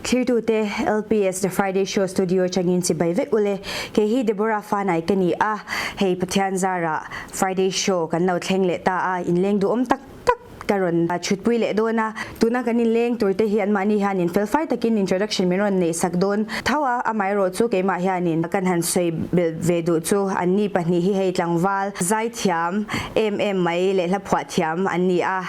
Thirtute LPS The Friday Show Studio atangin chibai vek ule. Kei hi Deborah Fanai ka ni a, hei Pathian zarah Friday Show kan lo thleng leh ta a, inleng duhawm tak tak ka rawn chhutpui leh dawn a. Tuna kan inleng tur te hi anmahni hianin felfai takin introduction min rawn neih sak dawn tho a, amaherawh chu keimah hianin kan han sawi belh ve duh chu anni pahnih hi hei tlangval zaithiam em em mai leh hla phuah thiam an ni a,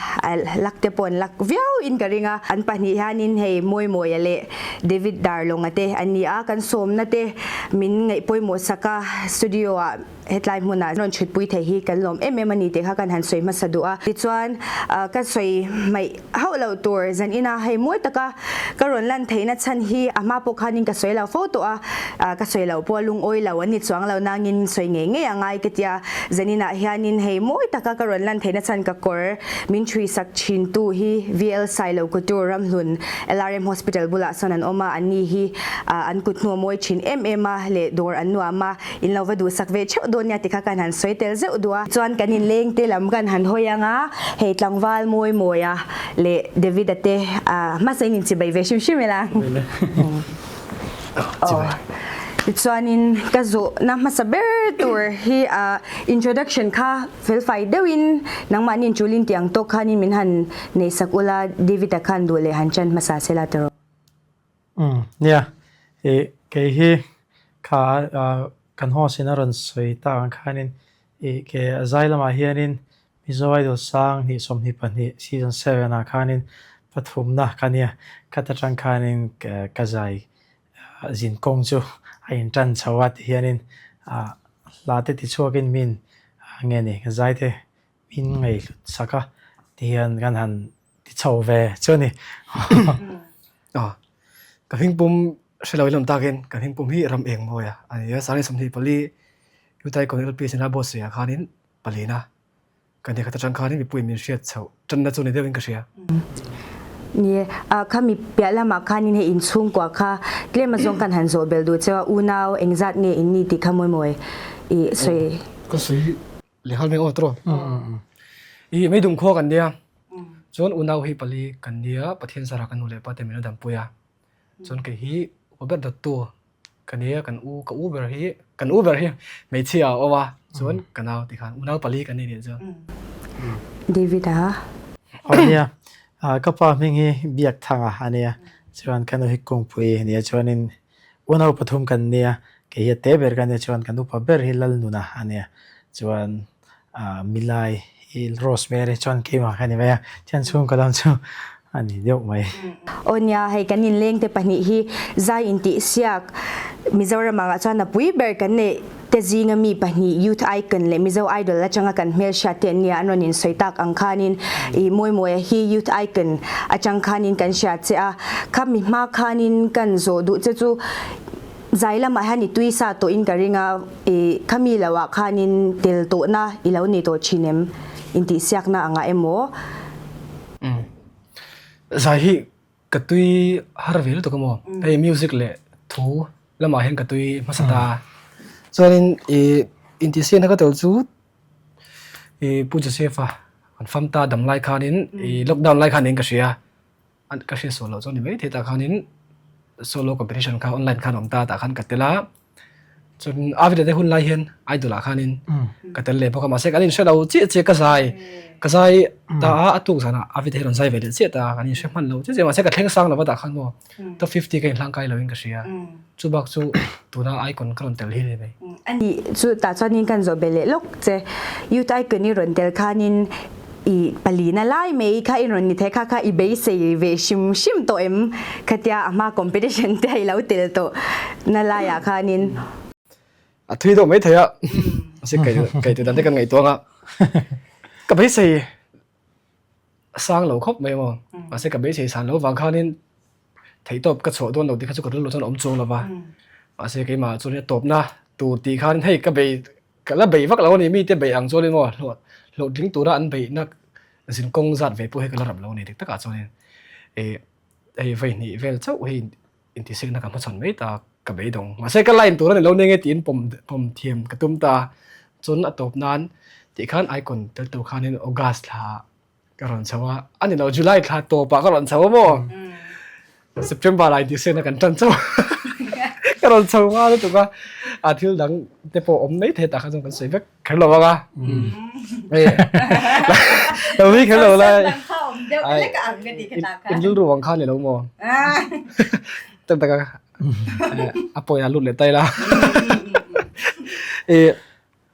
lak te pawh an lak viau in ka ring a, an pahnih hianin hei Mawimawia leh David Darlawnga te an ni a, kan sawmna te min ngaih pawimawh sak a, studio ah hetlai hmunah rawn chhutpui thei hi kan lawm em em a ni tih kha kan han sawi hmasa duh a, tichuan ka sawi hmaih hauh loh tur zan ina hei mawi taka ka rawn lan theihna chhan hi a hma pawh khanin ka sawi lo fo tawh a, ka sawi loh pawh lungawi lo an ni chuang lo nangin sawi ngei ngei a ngai ka tia, zan inah hianin hei mawi taka ka rawn lan theihna chhan ka kawr min thui sak thin tu hi VL Sailo Couture Ramhlun LRM Hospital bulah sawn an awm a, anni hi an kut hnu a mawi thin em em a leh dawr an nuam a. In lo va duhsak ve theuh dawn nia ti kha kan han sawi tel zeuh duh a. Chuan kan inleng te lam kan han hawi ang a, hei tlangval mawi mawi a leh David-a te hmasa in inchibei ve hrim hrim ila. Aw. Tichuanin ka zawhna hmasa ber tur hi introduction kha felfai deuhin nangmahni inchulin tih ang tawk khanin min han neihsak ula David-a khan duh leh han chan hmasa sela tiraw. Umm nia, ih kei hi kha kan host in a rawn sawi tak ang khanin ih ke a zai lamah hianin Mizo Idol sang hnih 22 season 7 ah khanin pathumna ka nia, khat atang khanin ka zai zin kawng chu a in tan chho a ti hianin ah hla te ti chhuakin min nge ni ka zai te min ngaihhlut sak a ti hian kan han ti chho ve chu a ni. Aw, ka hmingpum hre lo in awm takin ka hmingpum hi ram eng mawi a a ni a, Sangni 24 Utai Kawn LP Sena Boss ah khanin palina ka ni khat atang khanin mipui min hriat chhoh tanna chu ni deuhin ka hria. Ni e, khami piah lamah khanin hei inchhungkua kha tlem azawng kan han zawh belh duh cheu a, unau engzat nge in ni tih kha mawi mawi i sawi. Ka sawi Lehal mai aw tawh. I mei dum khua kan nia. Chuan unau hi pali kan nia Pathian zara kan nu leh pa te min lo dampui a. Chuan kei hi upa ber dawttu ka nia kan u ka u ber hi kan u ber hi hmeichhia a awm a chuan ka nau ti khan unau pali kan ni nih chuan. David a. Aw nia ka pa hming hi Biakthanga a nia chuan ka nu hi Kungpui a nia chuanin Unau pathum kan nia, kei hi a te ber ka nia chuan kan upa ber hi Lalnuna a nia, chuan ah Milai hi Rosemary chuan keimah ka ni mai a, thian chhungkaw lam chu a ni deuh mai. Aw nia, hei kan inleng te pahnih hi zai intihsiak Mizoram angah chuan a pui ber kan neih te zinga mi pahnih Youth Icon leh Mizo Idol atanga kan hmelhriat te an nia, an rawn insawi tak ang khanin ih Mawimawia hi Youth Icon atang khanin kan hria che a, kha mi hma khanin kan zawh duh che chu zai lamah hian i tui sa tawhin ka ring a, ih kha mi loah khanin tel tawhna i lo nei tawh thin em intihsiakna angah emaw? Umm zai hi Ka tui har ve lutuk a maw? Hei music leh thu lamah hian ka tui hmasa ta. Chuanin ih intihsiakna ka tel chu ih Pu Joseph-a an fam ta dam lai khanin ih lockdown lai khan eng ka hria a, ka hriat sual loh chuan ni maithei tah khanin solo competition kha online khan a awm ta tah khan ka tel a. Chuan a video te hun lai hian idol ah khanin ka tel leh bawk a mahse kan inhre lo chiah chiah ka zai ka zai ta a a tuk zanah a video hi rawn zai ve leh chiah ta kan inhre hman lo chiah chiah mahse ka thleng sang lo va tah khan maw top 50 ka inhlang kai lo in ka hria chu bak chu tuna icon ka rawn tel hi ni mai. Ani chu tah chuanin kan zawh belh leh lawk che youth icon i rawn tel khanin I palina lai mai kha i rawn ni thei kha kha i beisei ve hrim hrim tawh em? Khatia a hma competition te i lo tel tawh na laiah khanin. A thui deuh mai thei a, mahse kei kei tu dan te kan ngaihtuah ang a, ka beisei sang lo khawp mai maw, mahse ka beisei san lo vang khanin theihtawp ka chhuah dawn lo tih kha chu ka rilru chuan a awm chuang lo va, mahse keimah chuan a tawpna tur tih khanin hei ka bei Ka la bei vak lo a ni, mite bei ang chuanin maw hlawh hlawhtling tura an beihna zin kawng zat ve pawh hi ka la rap lo a ni dik takah chuanin ih hei vawi hnih vel chauh hei intisikna ka hmachhawn mai ta ka beidawng. Mahse ka line tur a ni lo nia nge tiin pawm pawm thiam ka tum ta chuan a tawp nan tih khan icon tel tur khanin August thla ah ka rawn chho a, a ni lo July thla tawpah ka rawn chho a maw? September ah intihsiakna kan tan chauh a, ka rawn chho nghal lutuk a, a thil dang te pawh awm mai thei tah kha chuan kan sawi vek kher lo ang a. Lo ri kher lo la. In rilru ang kha ni lo maw? Tak tak a a pawhin a lut leh ta ila.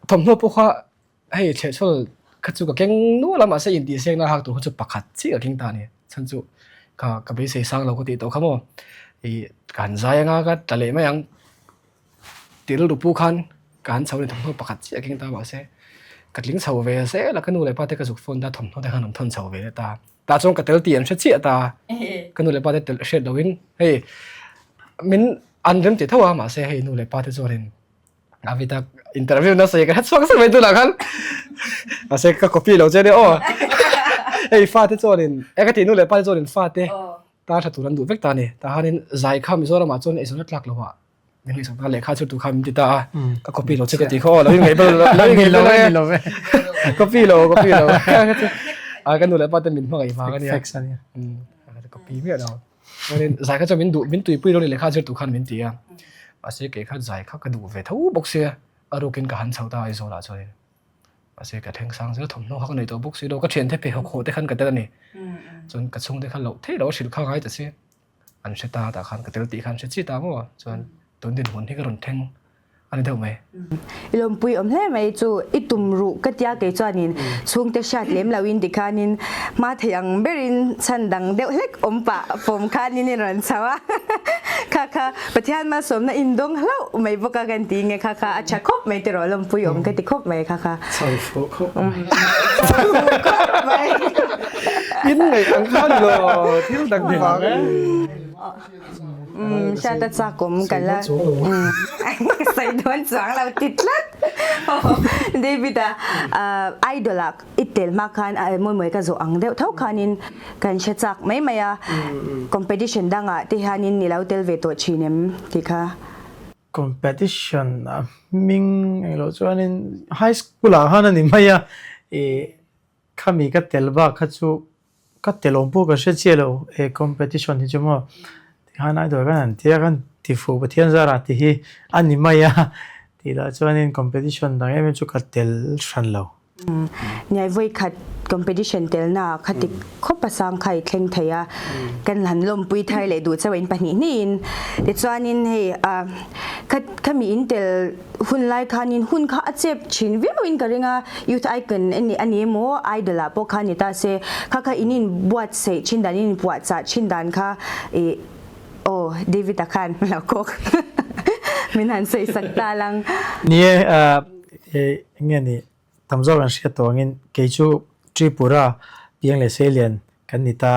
Thawmhnaw pawh kha Hei chhehchhawl kha chu ka keng nual a mahse intihsiakna hak tur kha chu pakhat chiah ka keng ta a ni. Chhan chu ka ka beisei sang lo ka tih tawh kha maw ih ka han zai anga ka tla leh mai ang tih rilru pu khan ka han chho a ni thawmhnaw pakhat chiah ka keng ta mahse ka tling chho ve zel a ka nu leh pa te ka zuk phone ta thawmhnaw te khan an thawn chho ve leh ta. Tah chuan ka tel tih an hre chiah ta ka nu leh pa te tel hriat lohin hei min an rem ti tho a mahse hei nu leh pa te chuanin Avita interview na sawi ka hre chhuak sak mai tunah khan mahse ka copy lo che nia aw hei fate chuanin e ka tih nu leh pa te chuanin fate tan tha tur an duh vek ta a ni tah hianin zai kha Mizoram ah chuan eizawn a tlak lo ah min ngaihsak ta lehkha chhut tur khan min ti ta a ka copy lo che ka ti kha aw lo ingaih bel lo ingaih bel lo e copy lo copy lo a ka nu leh pa te min hmangaih vang a nia copy miah lo. Chuanin zai kha chuan min duh min tuipui lo ni lehkha zir tur khan min ti a, mahse kei kha zai kha ka duh ve tho bawk sia, a rukin ka han chho ta Aizawl ah chuanin mahse ka thleng sang zel thawmhnaw kha ka nei tawh bawk si lo, ka thiante pe hawk haw te khan ka tel a ni, chuan ka chhungte kha loh theih loh a hrilh kha ngai ta si, an hre ta tah khan ka tel tih kha an hre chi ta maw chuan tun dinhmun hi ka rawn thleng. a ni deuh mai. I lawmpui awm hle mai chu i tum ruh ka tia kei chuanin chhungte hriat lem loin tikhanin hma thei ang berin chhan dang deuh hlek awm pah fawm khanin i rawn chho a kha kha Pathian malsawmna indawng hlauh mai bawk a kan ti nge kha kha a tha khawp mai tiraw lawmpui awm ka ti khawp mai kha kha. Chho fuh khawp mai. Chho fuh khawp mai. In ngaih ang kha ni lo thil dang vang e. Umm hriat a chak awm ka la sawi dawn chuang lo ti tlat David a idol ah i tel hma khan mawi mawi ka zawh ang deuh tho khanin kan hre chak mai mai a competition dangah te hianin i lo tel ve tawh thin em tih kha. Competition a hming englo chuanin high school ah khan a ni mai a ih khami ka tel bak kha chu Ka tel awm pawh ka hre chiah lo he competition hi chu maw tikhan idol khan an tia khan ti fuh Pathian zarah tih hi a ni mai a tih lah chuanin competition dang em em chu ka tel hran lo. Niai vawi khat competition telna ah kha ti khawp a sang kha i thleng thei a kan han lawmpui thar leh duh chauh in pahnih hnihin tichuanin hei kha khami in tel Hun lai khanin hun kha a chep thin viauin ka ring a, Youth Icon a ni emaw Idol ah pawh kha ni ta se, kha kha in in buatsaih thin dan, in in puahchah thin dan kha ih aw David a khan lo kawk min han sawi sak ta lang. Ni e, eng nge ni tam zawk an hriat tawh angin kei chu Tripura piang leh Seilian kan ni ta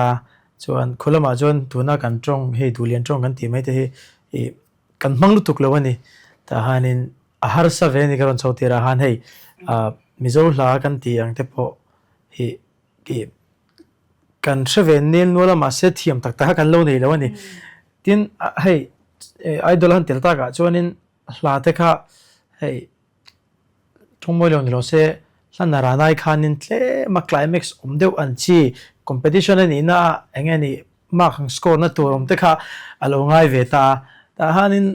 chuan khu lamah chuan tuna kan tawng hei Duhlian tawng kan tih mai te hi ih Kan hmang lutuk lo a ni. Tah hianin a harsa ve a ni ka rawn chho tirah khan hei Mizo hla kan tih ang te pawh hi ih kan hre ve nel nual a mahse thiam tak tak kha kan lo nei lo a ni. Tin hei idol a han tel takah chuanin hla te kha hei tawngmawi lo ni lo se hla naranai khanin tlem a climax awm deuh an chi competition a nihna ah eng nge ni Mark ang score na tur awm te kha a lo ngai ve ta a, tah hianin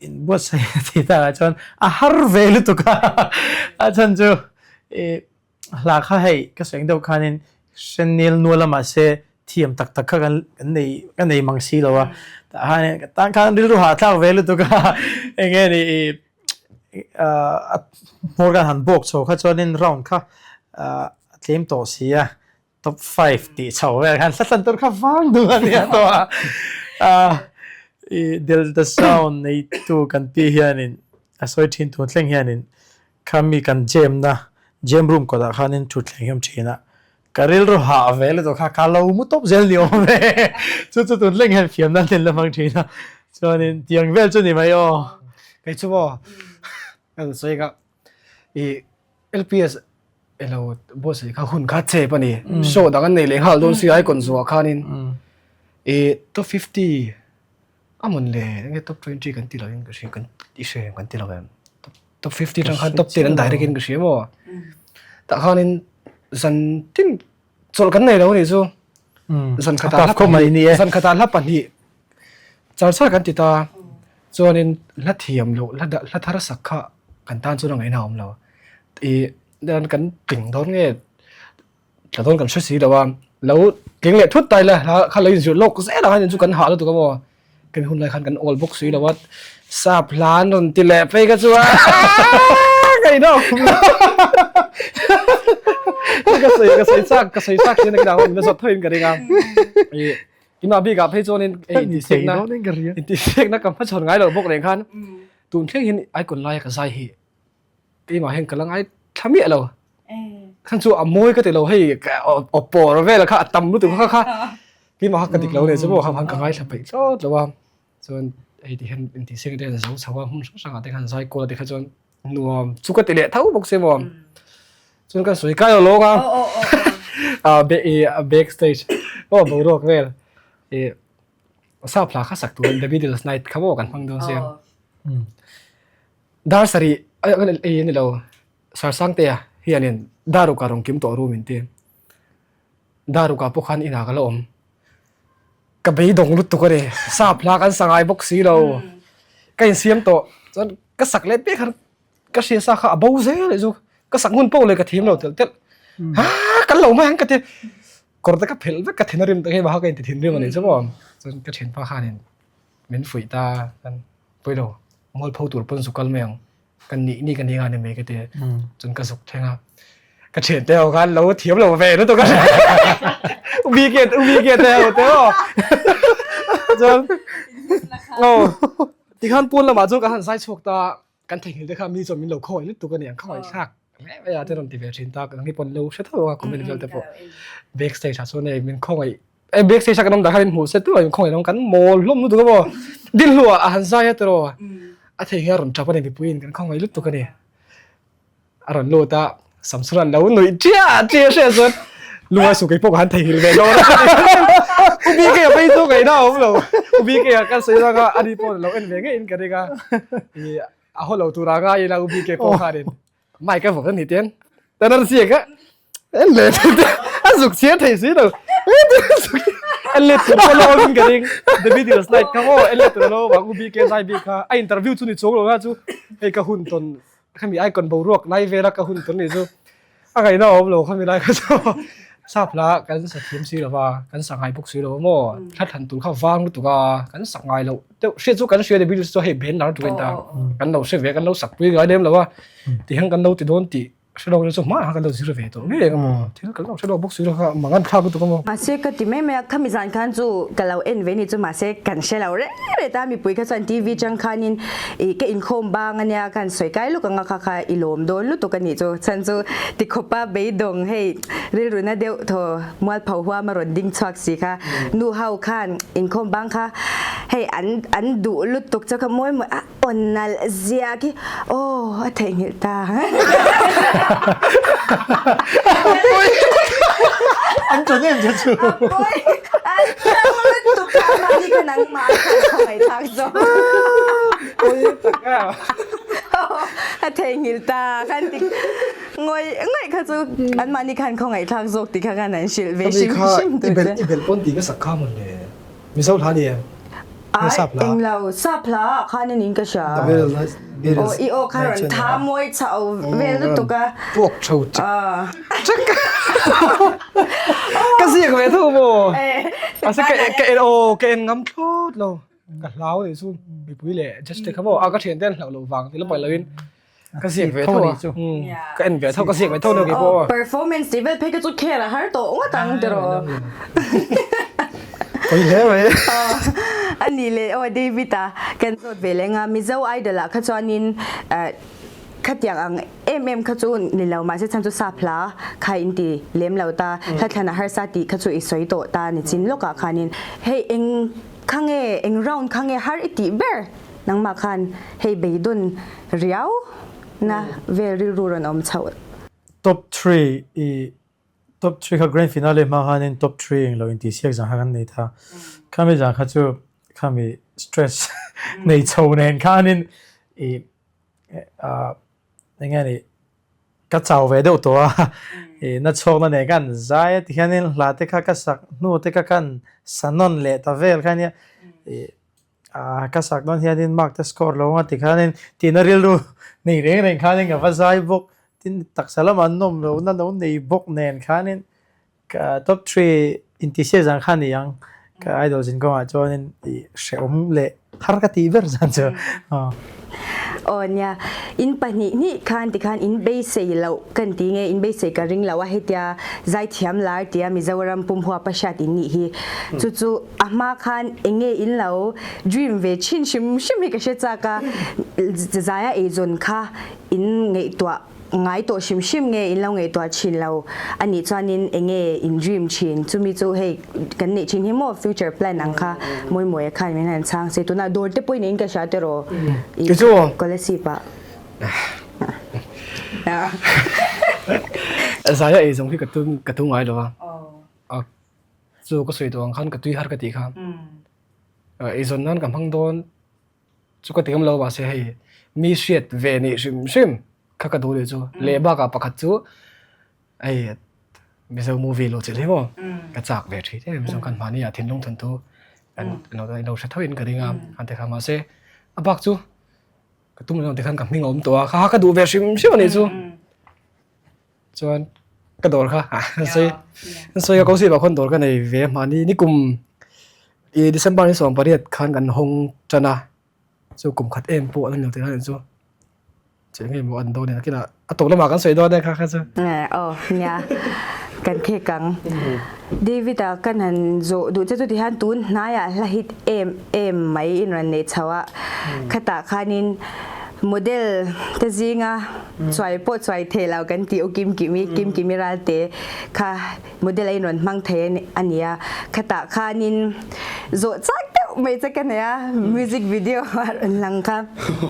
inbuatsaih a tih takah chuan a har ve lutuk a, a chhan chu ih hla kha hei ka sawi ang deuh khanin hrenil nual a mahse thiam tak tak kha kan nei ka nei mang si lo a, tah hianin ka tan khan rilru hahthlak ve lutuk a, eng nge ni ih a hmawr khan han bawk chho kha chuanin round kha a tlem tawh si a. Top 5 tih chho vel khan hla thlan tur kha vang duh a nia tawh a. Ah, i Delta Sound neitu kan pi hianin a sawi thin tun thleng hianin khami kan jam na jam room kawtah khanin thutthleng hi a awm thin a. Ka rilru hah ve lutuk kha ka lo mu tawp zel ni awm e. Chu chu tun thleng hian fiamna an la hmang thin a. Chuanin tiang vel chu ni mai aw. Kei chu maw ka rawn sawi kha i LPS elo buatsaih kha hun kha chep a ni. Show dang an nei leh nghal dawn si a icon zuah khanin i top 50 a mawn le enge top 20 kan ti lovin ka hria kan i hre em kan ti lo em top 50 tang khan top 10 an direct in ka hria maw tah khanin zan tin chawlh kan nei lo a nih chu. Zan khatah hla pahnih zan khatah hla pahnih char char kan ti ta. Chuanin hla thiam loh hla hla thar sak kha kan tan chuan a ngaihna a awm lo. Ih kan tling dawn nge tla dawn kan hre si lo a, lo tling leh thut ta ila hla kha lo inzir lawk zel ang a ni chu kan hah lutuk a maw. Kan hun lai khan kan awl bawk si lo a, sap hla an rawn ti leh phei kha chu a ngaihna a awm lo. Ka sawi ka sawi chak ka sawi chak hian a kila min la zawt tho in ka ring a. Ih Ina bikah phei chuanin hei intihsiakna intihsiakna ka hmachhawn ngai lo bawk reng khan tun thleng hian icon laia ka zai hi keimah hian ka la ngai thla miah lo. Khan chu a mawi ka ti lo hei aw pawr vel kha a tam lutuk kha kha keimah kha ka dik lo nei chu maw kha khan ka ngaithla peih thlawt lo a. Chuan hei ti hian intihsiakna te hian zo chho a hmun hrang hrangah te khan zai kual a ti kha chuan nuam chu ka ti leh tho bawk si maw. Chuan kan sawi kai lo lawng a. A back stage aw boruak vel i sap hla kha sak tur The Beatles Night kha maw kan hmang dawn sia. Dar sarih ei ani lo Sarsangtea hianin Daruka rawn kim tawh ru min ti. Daruka pawh khan inah ka la awm. Ka beidawng lutuk a ni. Sap hla kan sa ngai bawk si lo. Ka insiam tawh chuan ka sak leh pek khan ka hria sa kha a bo zel leh chu ka sak hmun pawh leh ka thiam lo telh telh. Haa kan lo mai ang ka ti. Kawr te ka phelh vek ka thin a rim tak hi mahse ka inti thinrim a ni chu maw. Chuan ka thianpa khanin min fuih ta chuan pawilo mualpho tur pawn zu kal mai ang. Kan nih nih ka ni nga ni mai ka ti. Chuan ka zuk thleng a. Ka thian te ho khan lo thiam lo ve lutuk a. Ubi ke ubi ke te ho te ho. Chuan oh tikhan pawn lamah chuan ka han zai chhuak ta kan theihnghilh te kha mi chuan min lo khawngaih lutuk a ni ang khawngaih thlak hle mai a te rawn ti ve thin ta ang hi pawn lo hre tho a comment vel te pawh backstage ah chuan hei min khawngaih e backstage a kan awm dah khan min hmuh se tu a min khawngaih lo kan mawl hlawm lutuk a maw din hluah a han zai a tiraw a theihnghilh a rawn tap a ni mipuiin kan khawngaih lutuk a ni. A rawn lut a, Samson an lo nuih ṭiah ṭiah hriat chuan lunga su kei pawh ka han theihnghilh ve dawn a. U BK a phei chu ngaihna a awm lo. U BK a kan sawi langa ani pawh lo en ve ngeiin ka ring a. Ih a haw lo tura ngai ila U BK pawh khanin mic a vawk a ni tian tan a ziak a. En leh a zuk chhiar thei si lo. En let tur pawh la awmin ka ring. The Beatles night kha maw en let tur a lo awm ang U BK zai bik kha. A interview chu ni chuang lo na chu hei ka hun tawn Khami icon boruak lai vela ka hun tawn nih chu a ngaihna a awm lo khami lai kha chu sap hla kan sa thiam si lova kan sa ngai bawk si lo maw thla thlan tur kha vang lutuk a kan sak ngai loh deuh hriat chu kan hria ni Beatles chu hei band lar tur a ni ta kan lo hre ve kan lo sak pui ngai lem lo a tihian kan lo ti dawn tih hre lo chu hma kan lo zir ve tawh ngei ang maw thil kan lo hre lo bawk si lo kha mangan thlak lutuk a maw. Mahse ka ti mai mai a khami zan khan chu ka lo en ve ni chu mahse kan hre lo reng reng ta mipui kha chuan TV chang khanin Ih ka inkhawm bang ania khan sawi kai luk anga kha kha i lawm dawn lutuk a nih chu. Chhan chu tikhawpa beidawng hei rilruna deuh thaw mualpho huam a rawn ding chhuak si kha. Nu ho khan inkhawm bang kha hei an an duh lutuk chu kha mawi mawi a awn nalh zia khi aw a theihnghilh ta. An chawn em che chu. A pawi an chang lutuk kha mahni kha nangmah khan khawngaih thlak zawk. A theihnghilh ta khan ti ngawih ngawih kha chu anmahni khan khawngaih thlak zawk ti kha khan an hrilh ve hrim hrim tu che. I bel pawn ti ka sak kha mawn le. Mizo hla ni em? Ai englo sap hla ah khan anin ka hria. Aw i aw kha rawn tha mawi chho vel lutuk a. Puak tho chek chek. Ka ziak ve tho maw? Ase ka ka en aw ka en ngam thlawt lo. Ka hlau nih chu mipui leh judge te kha maw a ka thian te an hlauh loh vang ti lampai loin ka ziak ve tho a ka en ve tho ka ziak ve tho nia keipawh aw. Performance tih vel phei kha chu khel a har tawh ngawt ang tiraw. Pawi hle mai. A nih leh aw David a kan zawt ve leh anga Mizo Idol ah kha chuanin Khatiang ang em em kha chu ni lo mahse chhan chu sap hla kha in ti lem lo ta, hla thlan a harsa tih kha chu i sawi tawh ta ni chin lawkah khanin hei eng kha nge eng round kha nge har i tih ber nangmah khan hei beidawn riau na vel rilru rawn awm chhoh. Top three i top three kha grand finale hma khanin top three englo intihsiak zan kha kan nei ta. Khami zan kha chu khami stress nei chho nen khanin i eng nge ni Ka chau ve deuh tawh a, i na chhuakna nen khan zai a ti hianin hla te kha ka sak hnu te kha khan sa nawn leh ta vel kha nia i ah ka sak dawn hianin mark te score lo anga ti khanin tihna rilru nei reng reng khanin ka va zai bawk tin taksa lamah an nawm lohna lo nei bawk nen khanin Ka top three intihsiak zan kha ni ang. Ka idol zin kawngah chuanin i hrehawm leh har ka tih ber zan chu. Aw nia, in pahnih hnih khan tikhan in beisei loh kan ti nge, in beisei ka ring lo a hetia zaithiam lar tia Mizoram pum huapa hriat in nih hi. Chu chu a hma khan enge in lo dream ve thin hrim hrim hi ka hre chak a, zaia eizawn kha in ngaihtuah Ngai tawh hrim hrim nge in lo ngaihtuah thin lo a nih chuanin enge in dream thin chumi chu hei kan neih thin hi maw future plan ang kha Mawimawia khan min han chhang se tunah dawr te pawhin in ka hria tiraw i Kolasib ah. Zaia ei zawng hi ka tum ka tum ngai lo a chu ka sawi tawh ang khan ka tui har ka tih kha eizawn nan ka hmang dawn Chu ka ti ngam lo mahse hei mi hriat ve nih hrim hrim kha ka duh leh chu leh bakah pakhat chu hei Mizo movie lo chilh hi maw ka chak ve thin em em chuan mahni ah thinlung thun thu an lo lo hre tho in ka ring a an ti kha mahse a bak chu ka tum lo tikhan ka hming a awm tawh a kha ka duh ve hrim hrim a nih chu. Chuan ka dawr kha an sawi an sawi a Kawngsih ah khawn dawr ka nei ve a mahni nikum ih December ni 18 khan kan hawng tan a chu kum khat em pawh an lo ti khan chu cheh ngei maw an dawn nakinah a tawp lamah kan sawi dawn e kha kha chu. Aw nia kan khek ang David a kan han zawh duh che chu ti hian tun hnaiah hla hit em em mai in rawn nei chho a khatah khanin model te zinga Chuai pawh chuai thei lo kan ti u Kimkimi, Kimkimi Ralte kha model a in rawn hmang thei a nia. Khatah khanin zawh chak deuh mai che ka nei a, music video a rawn lang kha.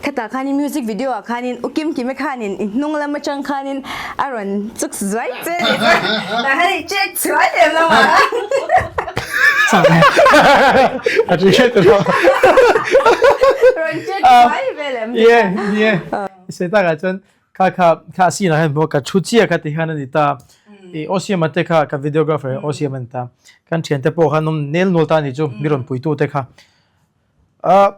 Khatah khanin music video ah khanin u Kimkimi khanin i hnung lam atang khanin a rawn chuk zuai che a nih chuan tah khan i check chhuai lem lo a. A ti hret lo. Rawn check chhuai vel em. Yeah, yeah. I sawi takah chuan kha kha kha scene ah hian hmuh ka thu chiah kha ti hian a ni ta. I Osiama te kha ka videographer Osiama a ni ta. Kan thiante pawh khan awm nel nual ta a ni chu mi rawn puitu te kha. Ah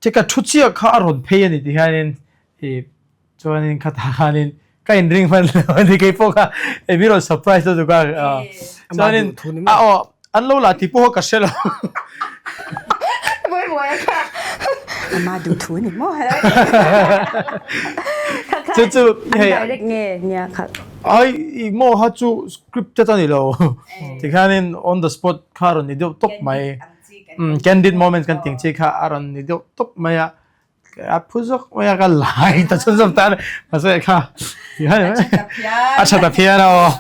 che ka thu chiah kha a rawn phei a ni ti hianin i chuanin khatah khanin ka inring hman lo a ni kei pawh kha e mi rawn surprise lutuk a. Chuanin a aw an lo lah tih pawh ka hre lo. Mawi mawi a kha. Ama duh thu ni maw. Chu chu hei direct nge nia kha. Ai i maw ha chu scripted a ni lo. Tikhanin on the spot kha rawn ni deuh tawp mai. Candid moments kan tih ang chi kha a rawn ni deuh tawp mai a. A phu zawk mai a ka lai ta chhun zawm ta mahse kha a tha ta phian a aw.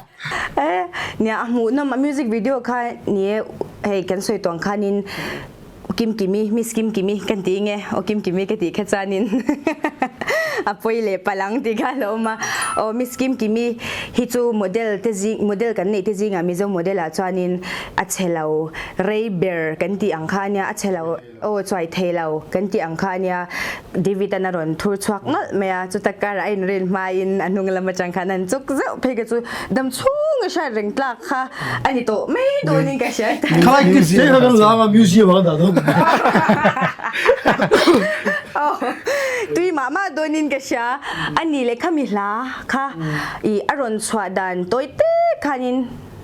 Nia a hmuhnawm a music video kha ni e hei kan sawi tawng khanin Kimkimi Miss Kimkimi kan ti nge aw Kimkimi ka tih kha chuanin a pawi leh palh ang tih kha a lo awm a aw Miss Kimkimi hi chu model te zing model kan neih te zingah Mizo model ah chuanin a chhe lo rei ber kan tih ang kha ania a chhe lo Aw chuai thei lo kan tih ang kha ania David an a rawn thur chhuak nalh mai a, chuta karah a inrin hmain a hnung lam atang khan an chuk zeuh phei ka chu dam chhung a hriat reng tlak kha a ni tawh mai dawnin ka hria ta. Khalai kit te kha kan la anga museum ah kan dah dawn. Aw tui mah mah dawnin ka hria a ni leh khami hla kha i a rawn chhuah dan tawi te khanin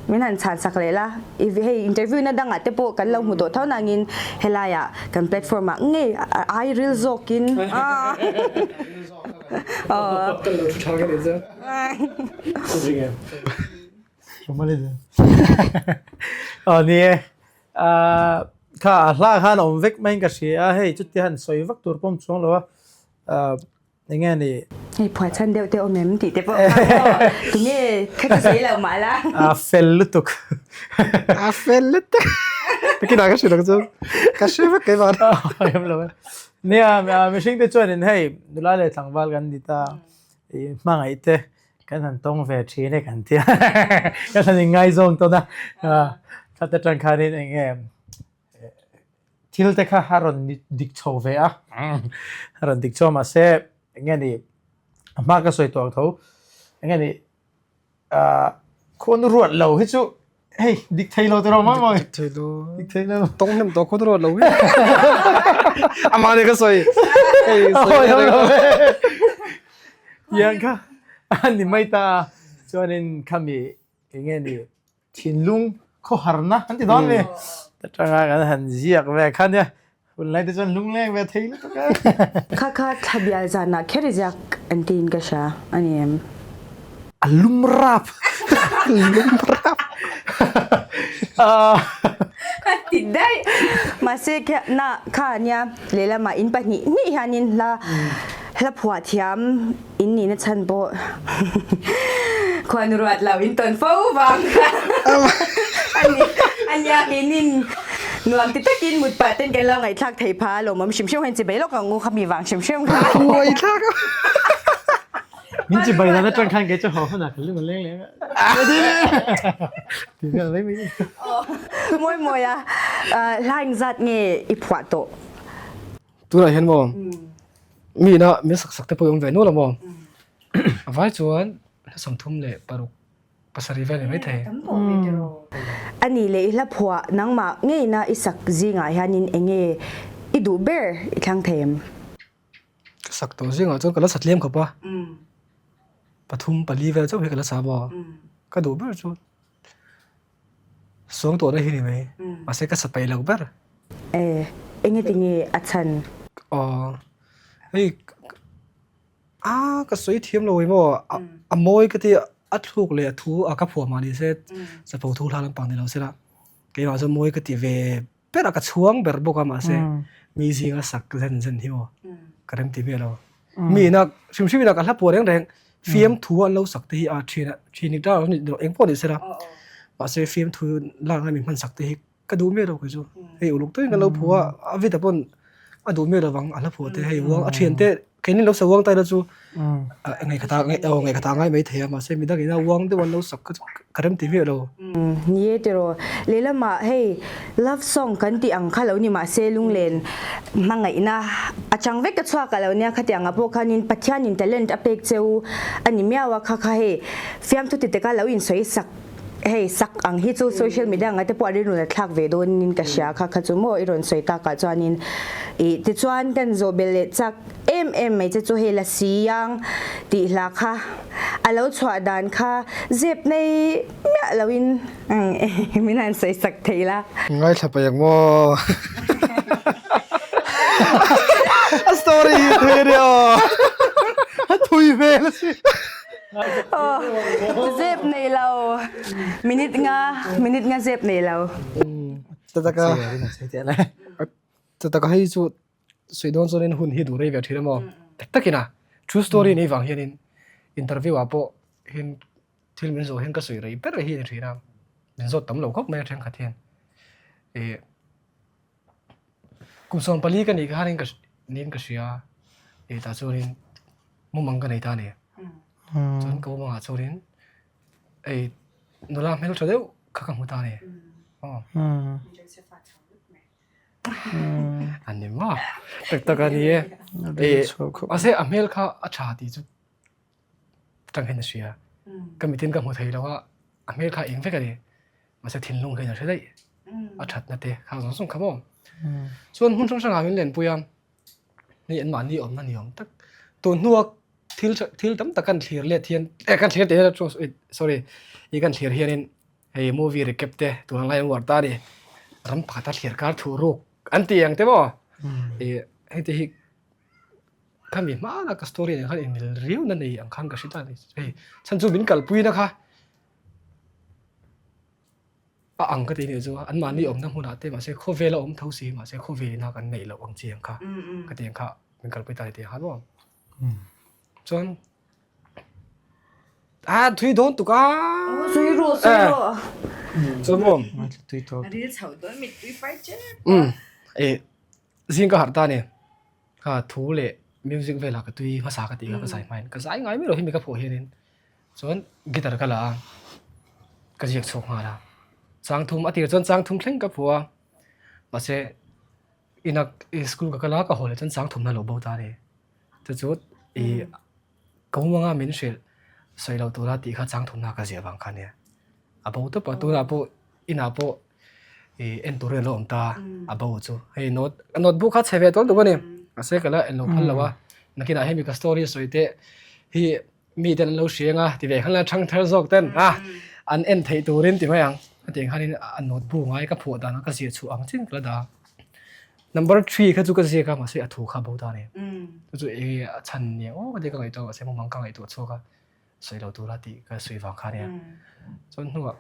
Min han chhan sak leh la, i hei interview na dangah te pawh kan lo hmu tawh tho nangin helaiah kan platform ah ngei ai ril zawkin Kan lo thu tha ka nih chu. Aw ni e, kha a hla khan a awm vek maiin ka hria a, hei chutia han sawi vak tur pawh a awm chuang lo a. Eng nge ni? Hei phuah chhan deuh te awm em tih te pawh kha maw? Tunge kha chu sawi lo mah la. A fel lutuk. A fel lutuk. Takin ah ka hrilh ang chu. Ka hre vek keimah. Em lo e. Nia, mihring te chuanin hei nula leh tlangval kan ni ta. I hmangaih te kan han tawng ve thin e kan tia. Kan han inngaizawng tawn a. Khat atang khanin eng nge Thil te kha a rawn dik chho ve a, a rawn dik chho a mahse eng nge ni a hma ka sawi tawh ang tho. Enge ni khuanu ruat lo hi chu hei dik thei lo tiraw mai mai. Dik thei lo. Dik thei lo. Tawng hnem tawh khuanu ruat lo hi. Amah nih ka sawi. Hei sawi lo lo. Tiang kha ani mai ta chuanin khami enge ni thinlung khawharna an ti dawn ni. Atanga kan han ziak ve kha nia Hunlai te chuan lungleng ve thei lutuk a. Kha kha thlabial zanah kher i ziak an tiin ka hria a ni em? A lum rap. Lum rap. A ti daih. Mahse na kha nia lehlamah in pahnih hnih hianin hla hla phuah thiam in nihna chhan pawh khuan ruat lo in tawn fo vang kha a nia keinin nuam ti takin mut pah ten kan lo ngaihthlak thei pha a lawmawm hrim hrim khan chibai lawk ang u kha mi vang hrim hrim kha. Ngaihthlak a. Min chibai dan atang khan kei chu haw hunah ka lung a leng leng a. Ti vel mai mai. Mawi mawi a hla engzat nge i phuah tawh? Tunah hian maw mi ina min sak sak te pawh i awm ve nual a maw? A vai chuan hla 36 vel ni maithei. A nih leh i hla phuah nangmah ngeina i sak zingah hianin eng nge i duh ber i thlang thei em? Ka sak tawh zingah chuan ka la sa tlem khawp a, pathum pali vel chauh hi ka la sa maw? Ka duh ber chu Suang tawhna hi ni mai. Mahse ka sa peih lo ber. E, engati nge a chhan? Aw, hei a ka sawi thiam lo emaw a mawi ka ti a thluk leh a thu a ka phuah mah ni se chapo thu hla lampang ni lo se la keimah chuan mawi ka ti ve ber a ka chhuang ber bawk a mahse mi zinga sak zen zen hi maw ka rem ti miah lo. Mi ina hrim hrim ina ka hla phuah reng reng fiamthu an lo sak te hi a thin thin ni ta eng pawh ni se la mahse fiamthu lak na mi hman sak te hi ka duh miah lo kei chu hei uluk takin kan lo phuah a a vita pawn a duh miah lovang a hla phuah te hei uang a thian te keini lo sa uang ta ila chu ngaihkhat ah aw ngaihkhat ah ngai mai thei a mahse midang ina uang deuh an lo sak kha chu ka rem ti miah lo. Ni e tiraw lehlamah hei love song kan tih ang kha lo ni mahse lunglen Hmangaihna a chang vek ka chhuak a lo nia khatiangah pawh khanin Pathianin talent a pek cheu a ni miau a kha kha hei fiamthu ti taka lo insawi sak hei sak ang hi chu social media anga te pawh a rilru thlak ve dawnin ka hria kha kha chu maw i rawn sawi takah chuanin ih tichuan kan zawh belh leh chak em em mai che chu hei Lasiang tih hla kha a lo chhuah dan kha zep nei miah loin Min han sawi sak thei la. Ngaithla paih ang maw. A story hi thui a nia aw. A thui hmel a si. Zep nei lo. Minute nga, minute nga zep nei lo. Tataka. Tataka hei chu sawi dawn chuanin hun hi duh rei ve thin a maw. Tak takin a true story nei vang hianin interview ah pawh hin Thil min zawh hian ka sawi rei ber hi a ni thin a, min zawt tam lo khawp mai a thenkhat hian. Ih kum 14 ka nih khanin ka niin ka hria a, ih tah chuanin mumang ka nei ta a ni. Chuan ka mumangah chuanin ei nula hmeltha deuh kha ka hmu ta a ni. Aw. A ni maw? Tak tak a ni e. Ih mahse a hmel kha a tha tih chu tang hian a hria ka mitin ka hmu thei lo a a hmel kha eng vek a ni mahse thinlung hian a hre daih a thatna te kha zawng zawng kha maw chuan hmun hrang hrangah min lenpui a hei an mahni awmna ni awm tak tun hnua thil thil tam tak kan thlir let hian eh kan thlir teh sorry ih kan thlir hianin hei movie recap te tun ang lai an uar ta a ni ram pakhata thlir kar thuh ruk an ti ang te maw ih hei te hi. Khami hmana ka story nen khan inmil riau na nei ang khan ka hre ta a ni. Hei chhan chu min kalpui na kha a ang ka ti nih chu an mahni awmna hmunah te mahse khawvel a awm tho si mahse khawvel ina kan neih loh ang chi ang kha ka ti ang kha min kalpui ta a ni tih ang khan maw. Chuan a thui dawn tuk a. Thui rawh thui rawh. Chuan maw. Tui tawk. A ril chho dawn mittui fai chen. Zing ka harh ta a ni. Kha thu leh music velah ka tui hmasa ka tih kha ka zai hmain ka zai ngai miah lo hi mi ka phuah hianin chuan guitar ka la a ka ziak chhuak nghal a chang thum a tir chuan chang thum thleng ka phuah a mahse ina school ka kal a ka haw leh chuan chang thum na lo bo ta a ni chu chu ih ka mumanga min hrilh. Sawi lo tura tih kha chang thumna ka ziah vang kha nia. A bo tawp a, tunah pawh inah pawh ih en turin a lo awm ta a bo chu. Hei note notebook kha chhe ve tawl tuk a ni. Mahse ka la en lo phal lo a, nakinah hemi ka story sawi teh hi mi ten an lo hria anga ti ve khan la thang thar zawk ten a an en theih turin ti mai ang. Hetiang khanin a notebook ngai ka phuah dan a ka ziah chhuah ang chin ka la dah a. Number 3 kha chu ka ziak a mahse a thu kha bo ta a ni. Chu chu enge a chhan ni ang aw ka ti ka ngaihtuah mahse mumang ka ngaihtuah chhuak a sawi lo tura tih ka sawi vang kha ania. Chuan hnuah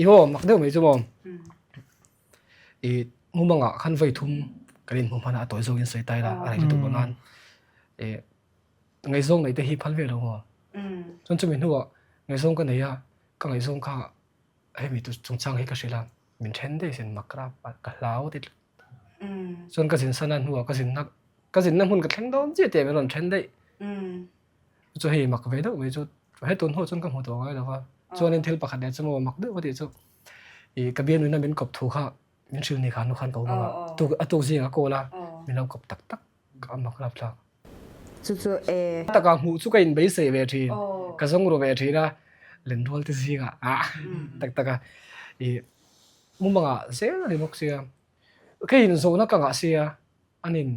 i aw mak deuh mai chu maw i mumangah khan vawi thum kan inhmu hman a a tawi zawkin sawi ta ila a rei lutuk lo nan i ngaihzawng neih te hi phal ve lo maw. Chuan chumi hnuah ngaihzawng ka nei a ka ngaihzawng kha hemi chungchang hi ka hrilh a. Min then daih sin mak rap a ka hlau ti tlat. Chuan ka zin sana hnuah ka zinna ka zinna hmun ka thleng dawn chiah tih ah min rawn then daih. Chu hei mak ve deuh mai chu he tun hnuah chuan ka hmu tawh ngai lo va. Chuanin thil pakhat leh chu maw mak deuh ka tih chu ih ka bialnuina min kawp thu kha min hrilh ni kha nu khan ka awm ang a tuk a tuk zingah ka call a min lo kawp tak tak a mak rap thlak. Chu chu e. Taka hmuh chu ka inbeisei ve thin, ka zawng ru ve thin a, lenrual te zingah ah tak tak a ih mumangah zel a ni bawk sia, ka inzawhna ka ngah sia anin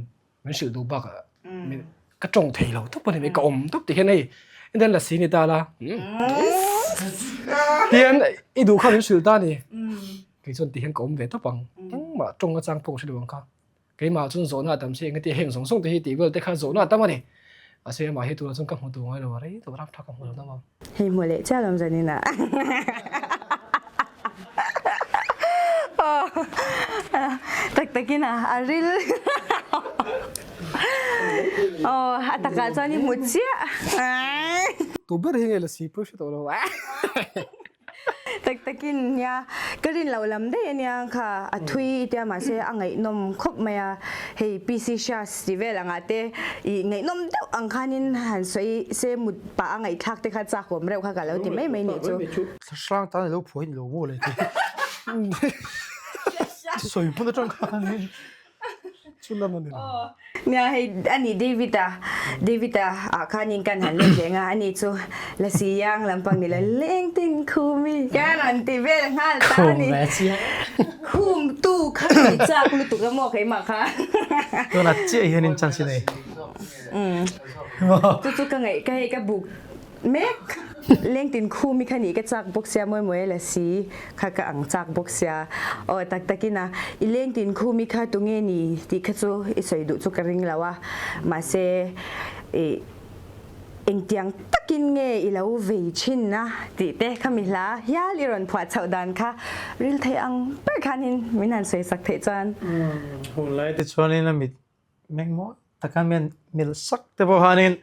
min hrilh duh bakah min ka tawng thei lo tawp a ni mai ka awm tawp ti hian hei then lasi ni ta la tihian i duh kha min hrilh ta a ni, kei chuan ti hian ka awm ve tawp ang engmah tawng achang pawh ka hre lo ang kha. Keimah chuan zawhna a tam si engati heng zawng zawng te hi tih vel te kha zawhna a tam a ni. Mahse amah hi tunah chuan ka hmu tur ngai lo a, rei tawh ram tha ka hmu lo dam ang. Hei hmu leh chiah lawm zanin ah. Tak takin a a ril. Aw a takah chuan i hmu chiah. Tu ber hi nge la si pawh i hre tawh lo. Tak takin nia ka rin loh lam daih ania kha a thui tia mahse a ngaihnawm khawp mai a hei PC Shas ti vel angah te ih ngaihnawm deuh ang khanin han sawi se mut pah a ngaihthlak te kha chak awm reuh kha ka lo ti mai mai nih chu. Hrang tan ilo phuai ni lo maw le ti. Sawi hmun atang khanin. Chu lam a ni lo. Nia hei ani David-a David-a ah khanin kan han let leh nga ani chu lasi yang lampang ni lo leng tin khumi kan rawn ti vel nghal ta a ni. Khum tu kha ni chak lutuk a maw keimah kha. Tunah chiah hianin chance i nei. Chu chu ka ngaih ka hei ka buk Mek lengtin khumi kha nih ka chak bawk sia mawi mawi la si kha ka ang chak bawk sia aw tak takin a i lengtin khumi kha tunge ni tih kha chu i sawi duh chu ka ring lo a mahse i engtiang takin nge i lo vei thin a tih te khami hla hial i rawn phuah chhoh dan kha ril theih ang ber khanin min han sawi sak theih chuan. Hunlai te chuanin a mit meng mawi taka mian mil sak te pawh khanin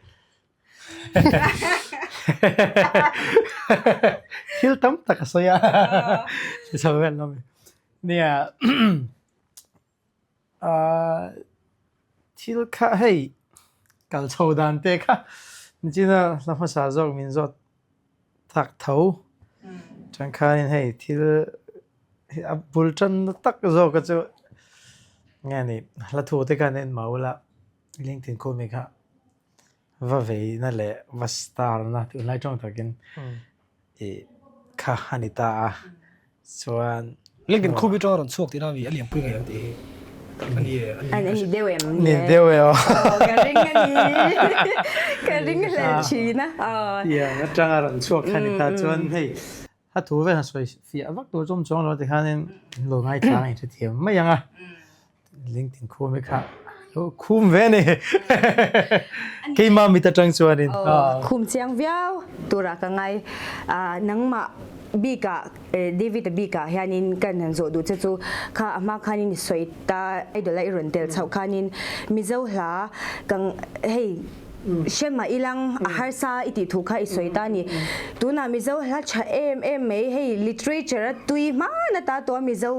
Thil tam tak a sawi a, chho vel lo mi. Nia thil kha hei kal chho dan te kha nichina hla hmasa zawk min zawt tak tho. Chuan khanin hei thil a bul tan na tak zawk kha chu nge ni hla thu te khan en mah ula LinkedIn khawmi kha. Va veina leh va star na tunlai tawng takin ih kha a ni ta a chuan LinkedIn khup atanga rawn chhuak tihna a mi a lianpui ngei ang tih hi a ni e a ni deuh em ni deuh e aw ka ring a ni ka ring hlel thin a tiang atanga rawn chhuak kha ni ta chuan hei a thu vel han sawi fiah vak tur chawm chuang lo tikhanin lo ngaithla a inhrethiam mai ang a. LinkedIn khum hi kha lo khum ve a ni. Keimah mit atang chuanin. Khum chiang viau turah ka ngai. Nangmah bikah David-a bikah hianin kan han zawh duh che chu kha a hma khanin i sawi ta idol a i rawn tel chhoh khanin Mizo hla ka hei Hre mah ilang a harsa i tih thu kha i sawi ta a ni. Tunah Mizo hla tha em em mai hei literature a tui hman ata tawh a Mizo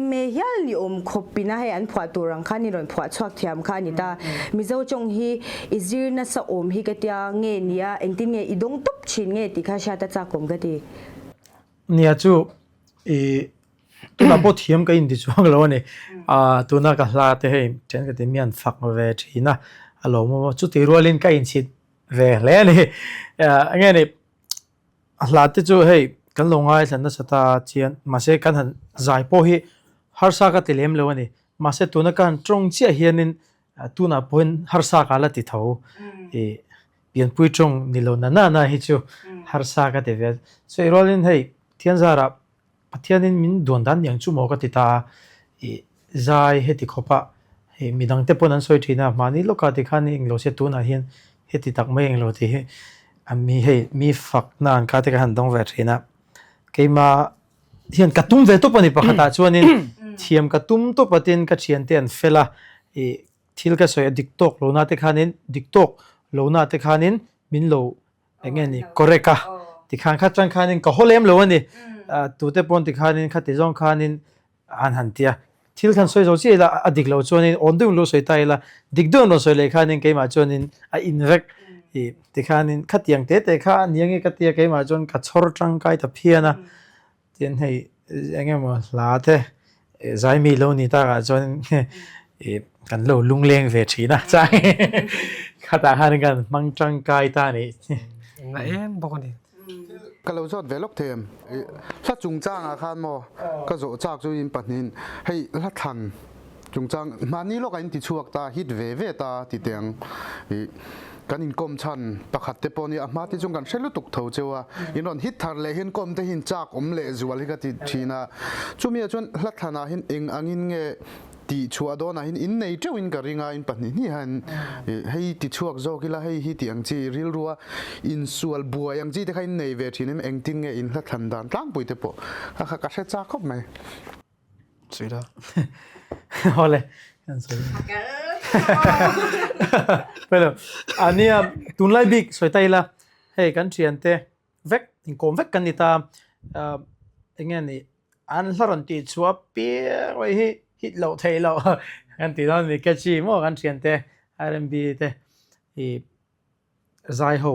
MA hial ni awm khawp ina hei an phuah tur ang khan i rawn phuah chhuak thiam kha a ni ta. Mizo tawng hi i zir nasa awm hi ka tia nge nia engtin nge i dawng tawp thin nge tih kha hriat a chak awm ka ti. Nia chu i Tunah pawh thiam ka inti chuang lo a ni. Tuna ka hla te hei then ka ti mi an fak ve thin a, a lawmawm a, chutih rualin ka inchhit ve hle a ni. Enge ni? A hla te chu hei kan lo ngaithla nasa ta chian mahse kan han zai pawh hi harsa ka ti lem lo a ni. Mahse tuna ka han tawng chiah hianin tunah pawhin harsa ka la ti tho. Ih pianpui tawng ni lo na na na hi chu harsa ka ti ve a. Sawi rualin hei Thianzarah Pathianin min duan dan niang chu maw ka ti ta a, ih zai heti khawp a, hei midang te pawn an sawi thin a, mahni lawkah ti khan englo se tunah hian heti tak mai englo tih hi a mi hei mi fakna an kha te ka han dawng ve thin a, keimah hian ka tum ve tawp a ni pakhatah chuanin thiam ka tum tawp a tin ka thiante an fel a, ih thil ka sawi a dik tawk lohna te khanin dik tawk lohna te khanin min lo Eng nge ni correct a tikhan kha chang khanin ka haw lem lo a ni tute pawn tikhanin khati zawng khanin an han ti a thil khan sawi zo chiah ila a dik lo chuanin awn deuhin lo sawi ta ila dik deuhin rawn sawi leh khanin keimah chuanin a in vek ih tikhanin khatiang te te kha a ni ange ka tia keimah chuan ka chhawr tangkai ta phian a Tin hei eng emaw hla te zaimi lo ni takah chuan kan lo lungleng ve thin a chang khatah khan kan hmang tangkai ta a nih. Engah em bawk a ni. Ka lo zawt ve lawk thei em? Hla chungchangah khan maw ka zawh chak chu in pahnihin hei hla thlan Chungchang mahni lawkah in ti chhuak ta, hit ve ve ta ti teh ang. Ih, kan inkawm chhan pakhat te pawh nia a hma te chung kan hre lutuk tho cheu a, in rawn hit thar leh hian kawm te hi in chak awm leh zual hi ka ti thin a. Chumi ah chuan hla thlanah hian eng angin nge tih chhuah dawnah hian in nei teuhin ka ring a, in pahnih hnih hian ih hei ti chhuak zawk ila hei hi tih ang chi rilrua insual buai ang chi te kha in nei ve thin em engtin nge in hla thlan dan tlangpui te pawh kha kha ka hre chak khawp mai. Sawi la. Awle, kan sawi. Pelo, ania tunlai bik sawi ta ila, hei kan thian te vek inkawm vek kan ni ta, enge ni an hla rawn tih chhuah piang mai hi hit loh theih loh kan tih dawn a ni, catchy maw kan thian te R&B te i zai ho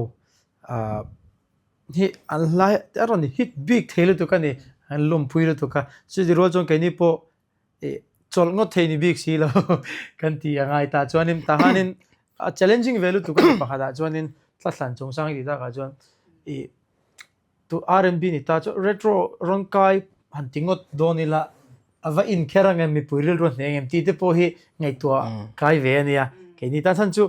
hi an hlai a rawn hit bik thei lutuk a ni an lawmpui lutuk a chuti rual chuan keini pawh ih chawlh ngawt thei ni bik si lo kan ti a ngai ta chuanin tahanin a challenging ve lutuk a ni pakhatah chuanin tlathlan chungchang tih takah chuan ih Tu R&B ni ta chu retro rawn kai han ti ngawt dawn ila a va inkher ang em mipui rilru a hneh ang em tih te pawh hi ngaihtuah kai ve a nia. Keini tan chhan chu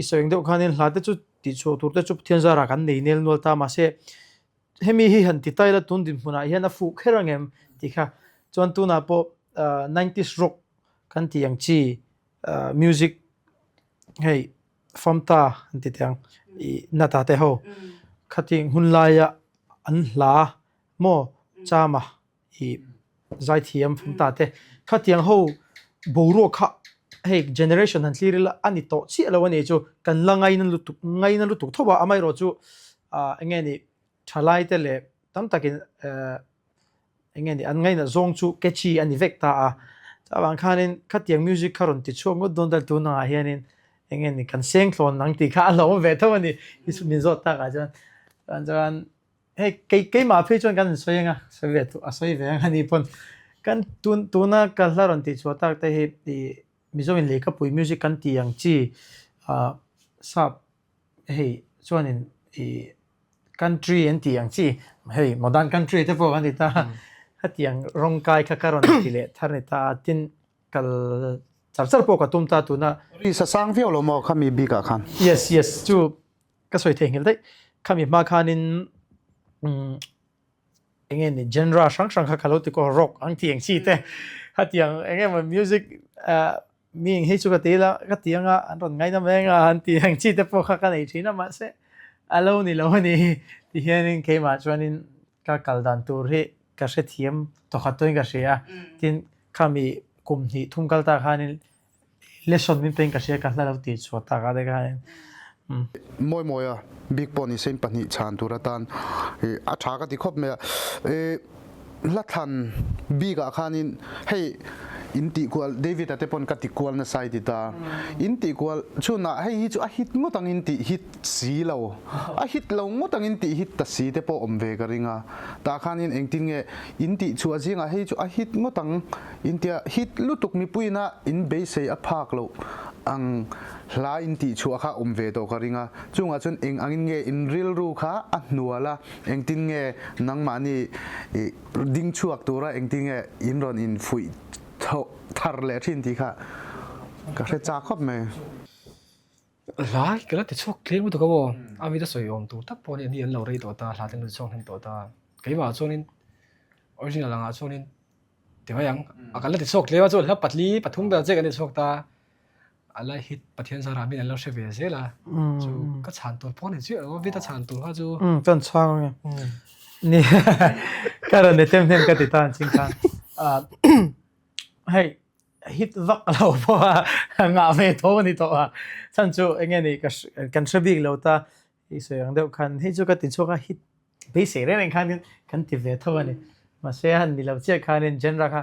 i sawi ang deuh khanin hla te chu tihchhuah tur te chu Pathian zarah kan nei nel nual ta mahse hemi hi han ti ta ila tun dinhmunah hian a fuh kher ang em tih kha chuan tunah pawh nineties rock kan tih ang chi music hei Famta an ti teh ang ih Nata te ho khating hun laia an hla maw Chama ih zaithiam Famta te khatiang ho boruak kha hei generation han thlir ila a ni tawh chiah lo a ni chu kan la ngaina lutuk ngaina lutuk tho a amaherawh chu ah eng nge ni thalai te leh tam takin eh Eng nge ni an ngainat zawng chu catchy a ni vek ta a, chuvang khanin khatiang music kha rawn ti chhuak ngawt dawn ta tunangah hianin eng nge ni kan seng thlawn ang tih kha a lo awm ve tho a ni i min zawt takah chuan chuan chuan hei kei keimah phei chuan kan insawi ang a sawi ve a sawi ve ang a ni pawn kan tun tuna ka hla rawn tih chhuah tak te hi ih Mizo in lehkhapui music kan tih ang chi ah sap hei chuanin ih country an tih ang chi hei modern country te pawh kan ti ta hetiang rawng kai kha ka rawn ti leh thar a ni ta a tin kal char char pawh ka tum ta tuna Ri sa sang viau lo maw khami bik ah khan? Yes yes chu ka sawi thei nghilh daih khami hma khanin umm eng nge ni genre hrang hrang kha ka lo ti kaw rock ang tih ang chi te hetiang eng emaw music ah mi eng hi chu ka ti ila ka ti anga an rawn ngaina mai anga an tih ang chi te pawh kha ka nei thin a mahse a lo ni lo a ni ti hianin keimah chuanin ka kal dan tur hi ka hrethiam tawkhat tawhin ka hria a tin khami kum hnih thum kal ta khanin Lesson min peng ka hria ka hla lo tih chhuah tak a te khanin. Mawi mawi a bik pawh ni se pahnih chhan tur atan a tha ka ti khawp mai a. Hla thlan bik ah khanin hei in tih kual David a te pawn ka ti kual nasa i ti ta. In tih kual chhunah hei hi chu a hit ngawt angin tih hit si lo a hit lo ngawt angin tih hit ta si te pawh awm ve ka ring a. Tah khanin engtin nge in tih chhuah zingah hei chu a hit ngawt ang Intia hit lutuk mipuiina in beisei a phak loh. ang hla in tih chhuah kha awm ve tawh ka ring a, chungah chuan eng angin nge in rilru kha a hnual a, engtin nge nangmahni i ding chhuak tura engtin nge in rawn in fuih thar leh thin tih kha ka hre chak khawp mai. Hla ka la ti chhuak tlem lutuk a maw, a mit a sawi awm tur tak pawh a ni, an lo rei tawh ta, hla te an lo chhuak hnem tawh ta, keimah chuanin original angah chuanin Ti mai ang. A kan la ti chhuak tlem a chuan hla patli pathum vel che kan ti chhuak ta. A la hit Pathian zarah min an lo hre ve zel a. Chu ka chhan tur pawh a ni chiah lo a, vit a chhan tur kha chu. Umm chuan chhang ang e. Ni ka rawn ni hnem hnem ka ti ta an ching khan. Hei hit vak lo pawh a ngah ve tho a ni tawh a. Chhan chu eng nge ni ka kan hre bik lo ta I sawi ang deuh khan hei chu ka ti chhuak a hit beisei reng reng khan kan ti ve tho a ni. Mahse han ni lo chiah khanin genre kha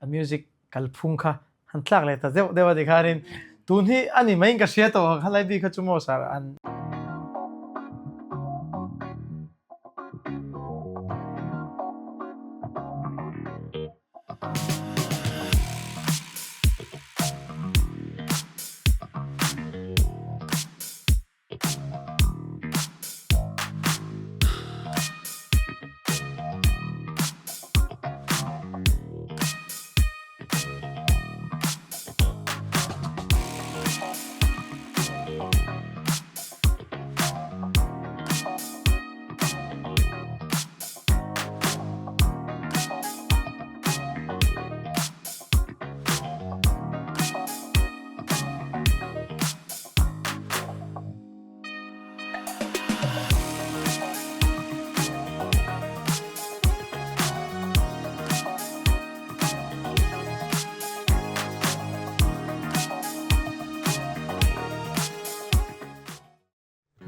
a music kalphung kha han tlak leh ta deuh deuh a ti khanin tun hi a ni maiin ka hria tawh ang khalai bik kha chu maw sir an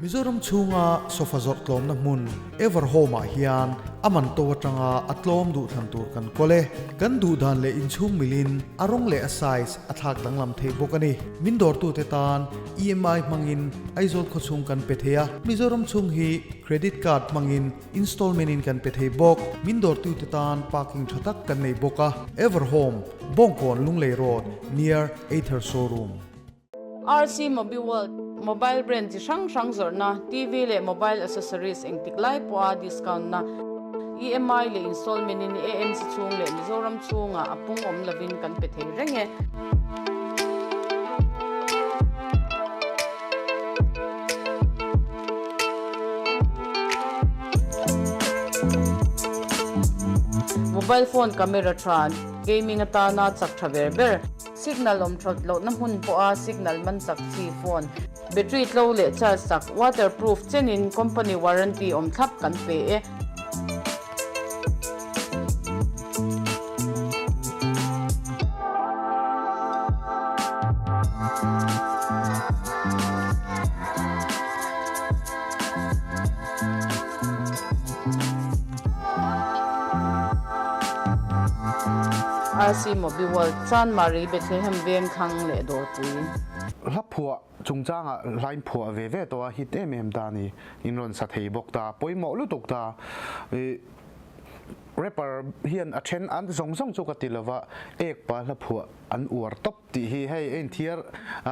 Mizoram chhunga sofa zawrh tlawmna hmun Everhome ah hian a man to atanga a tlawm duh thlan tur kan kawl e. Kan duh dan leh inchhung milin a rawng leh a size a thlak danglam theih bawk a ni. Min dawrtute tan EMI hmangin Aizawl khawchhung kan pe thei a, Mizoram chhung hi Credit Card hmangin installment in kan pe thei bawk. Min dawrtute tan parking tha tak kan nei bawk a, Everhome, Bawngkawn Lunglei Road, near Ather Showroom. RC Mobiworld, Mobile brand chi hrang hrang zawrhna, TV leh mobile accessories engtik lai pawha discount na, EMI leh installment in AMC chhung leh Mizoram chhungah a pung awm lovin kan pe thei reng e. Mobile phone camera tha, gaming atana chak tha ber ber, signal awm that lohna hmun pawha signal man chak chi phone, battery tlo leh charge chak, waterproof chenin company warranty awm thlap kan pe e. RC Mobi World, Chanmari, Bethlehem Vengthlang leh Dawrpui. Hla phuah chungchangah hlain phuah ve ve tawh a hit em em ta a ni. In rawn sa thei bawk ta, pawimawh lutuk ta. I rapper hian a then an zawng zawng chu ka ti lova, ek pa hla phuah an uar tawp tih hi hei a inthiar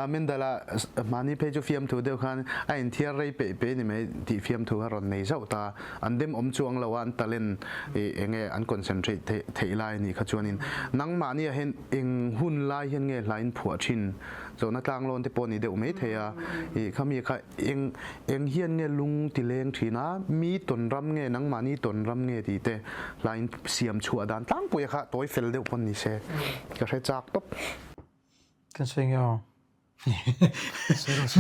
Mendala mahni phei chu fiamthu deuh khan a inthiar rei peih peih ni mai tih fiamthu kha rawn nei zauh ta. An dem awm chuang lo a, an talent i enge an concentrate theih theih lai anih kha chuanin nangmahni ah hian eng hun lai hian nge hla in phuah thin zawhna tlanglawn te pawh a ni deuh mai thei a, i khami kha Eng eng hian nge lung ti leng thin a, mi tawn ram nge nangmahni tawn ram nge tih te hlain siam chhuah dan tlangpui a kha tawi fel deuh pawn ni se ka hre chak tawp. Kan sawi nge aw.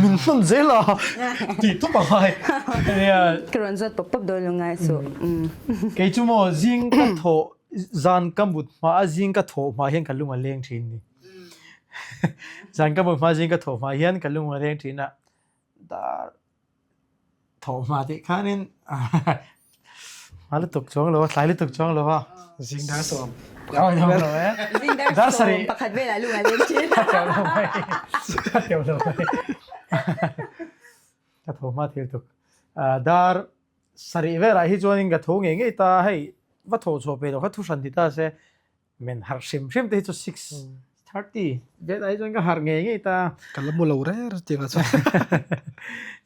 Min hman zel a tih tawp a ngai. Nia. Ka rawn zawt pawp pawp dawn lo ngai suh. Kei chu maw zing ka thawh zan ka mut hma a zing ka thawh hma hian ka lung a leng thin ni. Zan ka mut hma zing ka thawh hma hian ka lung a leng thin a. Dar thawh hma tih khanin hma lutuk chuang lo a, tlai lutuk chuang lo a. Zing dar sawm. Zing dar sawm pakhat velah lung a leng thin. Ka teuh lo mai. Ka teuh lo mai. Ka tho hma thil tuk. Dar sarih velah hi chuanin ka tho ngei ngei ta hei va tho chhuah pe lo kha thu hran ti ta se men harh hrim hrim te hi chu 6. 30 vel ai chuan ka harh ngei ngei ta. Ka la mu lo rêr tiang ah chuan.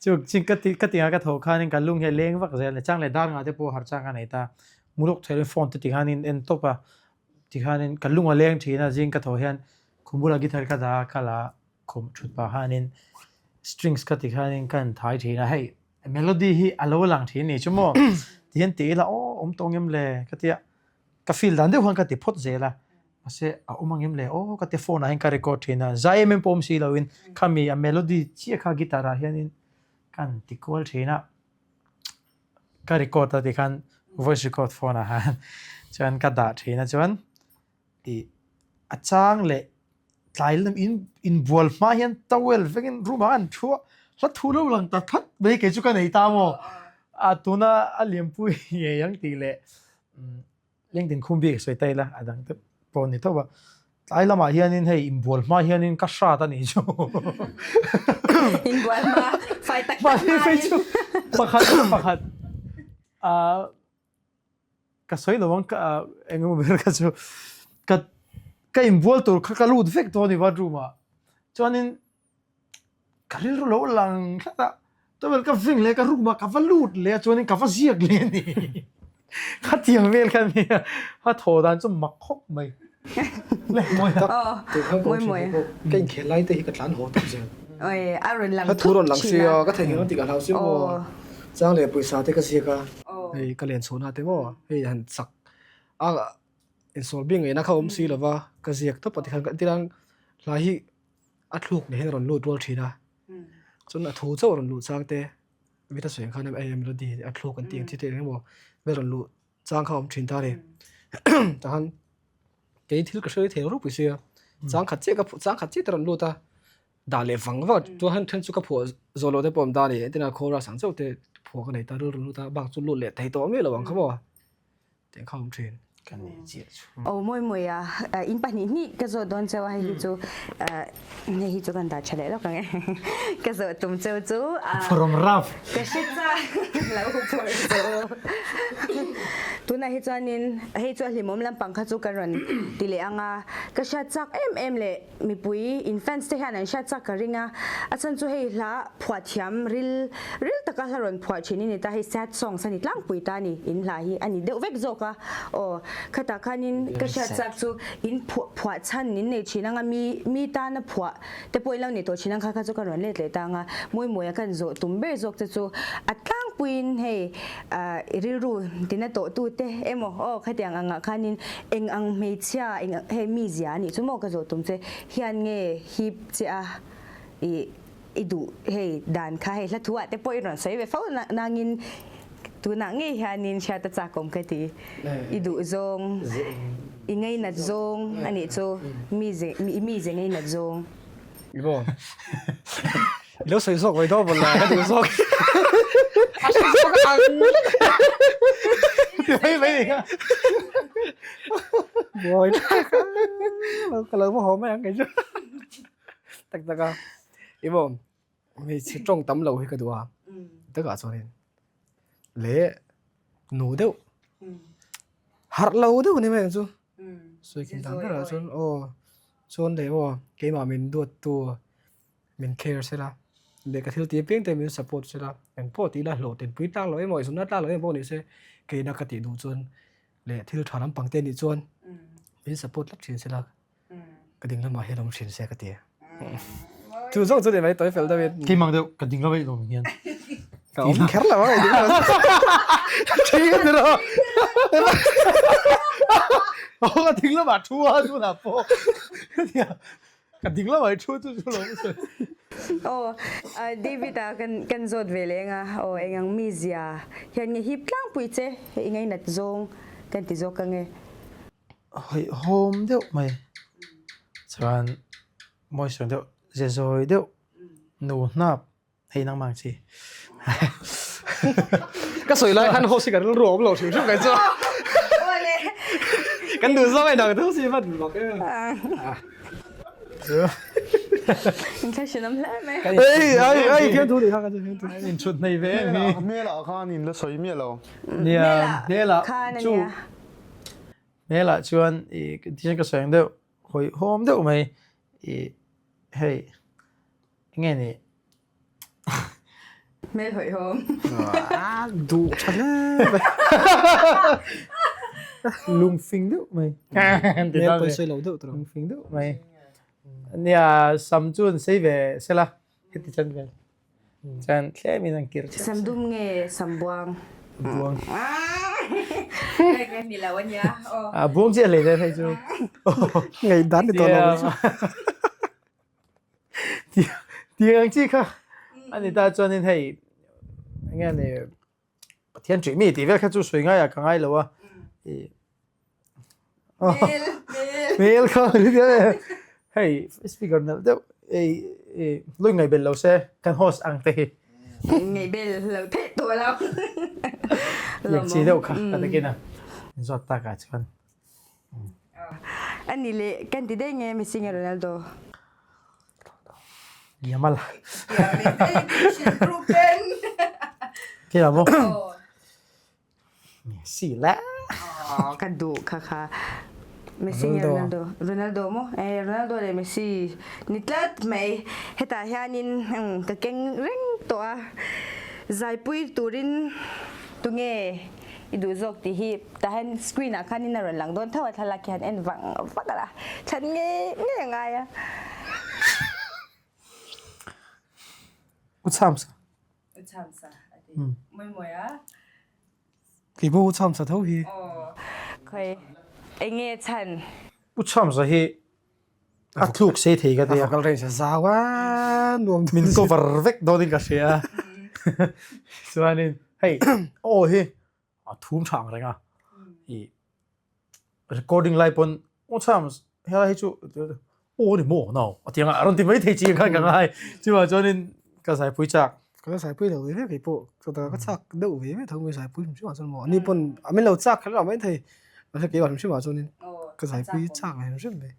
Chu chin ka ti ka tiang ah ka thawh khanin ka lung hi a leng vak zel a ni. Chang leh dar ngah te pawh harh chang ka nei ta. Mu lawk thei lo in phone te tikhanin en tawp a, tikhanin ka lung a leng thin a, zing ka thawh hian khum bulah guitar ka dah a, ka la khum thut pah khanin strings ka tikhanin ka han thai thin a, hei melody hi a lo lang thin a ni chu maw tihian ti ila aw awm tawh ngem le ka tia ka feel dan deuh khan ka ti phawt zel a, mahse a awm angem le aw ka tia phone ah hian ka record thin a, zai em em pawh awm si loin khami a melody chiah kha guitar ah hianin ka han ti kual thin a. Ka record a tikhan voice record phone ah khan chuan ka dah thin a chuan ih a chang leh tlai lam in inbual hma hian towel vekin room ah an thu a hla thu lo lang ta that mai kei chu ka nei ta maw a tuna a lianpui ngei ang tih leh Lengtin khum bik sawi ta ila a dang te pawh ni tho a. Tlai lamah hianin hei inbual hma hianin ka hrat a nih chu. Inbual hma fai tak tak hma in. Chu pakhat pakhat a ka sawi lo ang ka engemaw ber kha chu ka ka inbual tur kha ka lut vek dawn a ni bathroom ah chuanin Ka rilru lo lang tlat a, towel ka veng leh ka room ah ka va lut leh a chuanin ka va ziak leh a ni. Khatiang vel kha nia a thaw dan chu mak khawp mai. Le mawi tak. Mawi mawi. Ka inkhel lai te hi ka tlan haw tawp zel. Oi a rawn lang thut rawn lang sia ka theihnghilh ang tih ka hlau sia maw. Chang leh pawisa te ka ziak a. Hei ka len chhuahna te maw hei han chak a insawl bik ngaihna kha awm si lova ka ziak tawp a tikhan ka entir a hla hi a thluk ni hian a rawn lut rual thin a chuan a thu chauh a rawn luh chang te vita sawi ang khan a melody a thluk an tih ang chi te eng emaw vel rawn luh chang kha a awm thin ta a ni tah khan kei thil ka hre thei ropui sia chang khat chiah ka phuah chang khat chiah te a rawn lut a dah leh vang vang chuan han then chu ka phuah zawh loh te pawh a awm ta a ni entirna chorus ang chauh te phuah ka nei ta rilru lut a bak chu lut leh thei tawh miah lo ang kha maw. Tih kha awm thin. Ka ni chiah chu. Aw mawi mawi a, in pahnih hnih ka zawh dawn cheu a hei hi chu hei hi chu kan dah tha leh lawk ang e. Ka zawh tum cheu chu a From rough. Ka hre chak lo phawrh chu. Tunah hi chuanin hei chu a hlimawm lampang kha chu ka rawn ti leh ang a, ka hriat chak em em leh Mipui in fans te hian an hriat chak ka ring a, a chhan chu hei hla phuah thiam ril ril taka hla rawn phuah thin i ni ta, hei sad songs a ni tlangpui ta a ni, in hla hi a ni deuh vek zawk a, aw khatah khanin ka hriat chak chu in phuah phuah chhan in nei thin anga mi mi tana phuah te pawh in lo nei tawh thin ang kha kha chu ka rawn let leh ta anga mawi mawia kan zawh tum ber zawk te chu a tlangpuiin hei i rilru tina tawh tu te emaw aw khatiang angah khanin eng ang hmeichhia eng hei mi zia anih chu maw ka zawh tum che hian nge hip che a i i duh hei dan kha hei hla thu ah te pawh i rawn sawi ve fo nangin tunah ngei hianin hriat a chakawm ka ti i duh zawng i ngeinat zawng anih chu mi ze mi ze ngeinat zawng. Ibo. Ilo sawi zawk mai dawn la ka duh zawk. A hre zawk ang. Ti mai mai ni kha. Buai ka lo va haw mai ang kei chu. Tak tak a. Ibo hmeichhe tawng tam lo hi ka duh a. Takah chuanin leh nu deuh harh lo deuh ni mai ang chu. Sawi kim dan berah chuan aw chuan leh aw keimah min duat tu min care sela leh ka thil tih apiang te min support sela engpawh tih ila hlawh tinpui tlak loh emaw inzawmna tlak loh emaw pawh ni se keina ka tih duh chuan leh thil tha lampang te nih chuan min support tlat thin sela ka ding lamah hian awm thin se ka ti a chu zawng chu ni mai tawi fel deuhin Keimah deuh ka ding lamah i lawm hian ka awm kher lo ang i ding lamah Ṭhi ka ti lo Aw ka ding lamah thu a tunah pawh ka ding lamah i thu chu chu lo sawi Aw David a kan kan zawt ve leng a aw eng ang mizia hian nge hip tlangpui che i ngainat zawng kan ti zawk ang e. Hawihhawm deuh mai chuan mawisawn deuh ze zawi deuh nu hnap hei nangmah ang chi ka sawi lai khan host hi ka rilru a awm lo hrim hrim kai chuan kan duh zawk a inang tho si vat mak em Inthlahrunawm hle mai. Ei ai ai fiamthu nih kha ka chu fiamthu. Inchhut nei ve em hi. Hmelah khan in la sawi miah lo. Nia hmelah chu. Hmelah chuan i tihian ka sawi ang deuh. Hawihhawm deuh mai i hei enge ni? Hmel hawihhawm. Duh tha hle mai. Lungfing deuh mai. Hmel pawisawi lo deuh tur. Lungfing deuh mai. Nia sam chu an sei ve sela heti chan vel. Chuan tlem in an kir chiah. Sam dum nge sam buang? Buang. Nge ni lo ania. A buang chiah hlei vel hei chu. Ngaihdan ni tawh lo chu. Tiang ang chi kha ani ta chuanin hei enge ni Pathian ṭih mi tih vel kha chu sawi ngaiah ka ngai lo a. Hmel, hmel. Hmel kha hei speaker nalh deuh ei lui ngaihbel lo se kan host ang te hi. Ngaihbel lo theih tawh lo. Tiang chi deuh kha ka takin a zawt takah chuan. Ani leh kan ti daih nge Messi nge Ronaldo? Yamal. Kira maw? Messi la. Ka duh kha kha. Messi nge Ronaldo? Ronaldo maw? Eh Ronaldo leh Messi ni tlat mai. Hetah hianin ka keng reng tawh a. Zaipui turin tunge i duh zawk tih hi tah hian screen ah khanin a rawn lang dawn tho a thlalak hian en vang vak a la thlan ngei ngei a ngai a. U chhamsa. U chhamsa a ti mawi mawi a. Kei pawh u chhamsa tho hi. Aw khawi enge chhan. U chhamsa hi a thluk sei thei ka tia. A vocal range a zau a nuam Min cover vek dawnin ka hria a. Chuanin hei aw hi a thum tha ang reng a. I recording lai pawn aw chham helai hi chu aw ni maw no a ti anga a rawn ti mai thei chi ang khan ka ngai. Chuvang chuanin ka zaipui chak. Ka la zaipui lo ve ve kei pawh chutah ka chak deuh ve ve tho mai zaipui hrim hrim ah chuan maw ani pawn a min lo chak kher lo mai thei. Mahse keimah hrim hrim ah chuanin ka zaipui chak ve hrim hrim mai.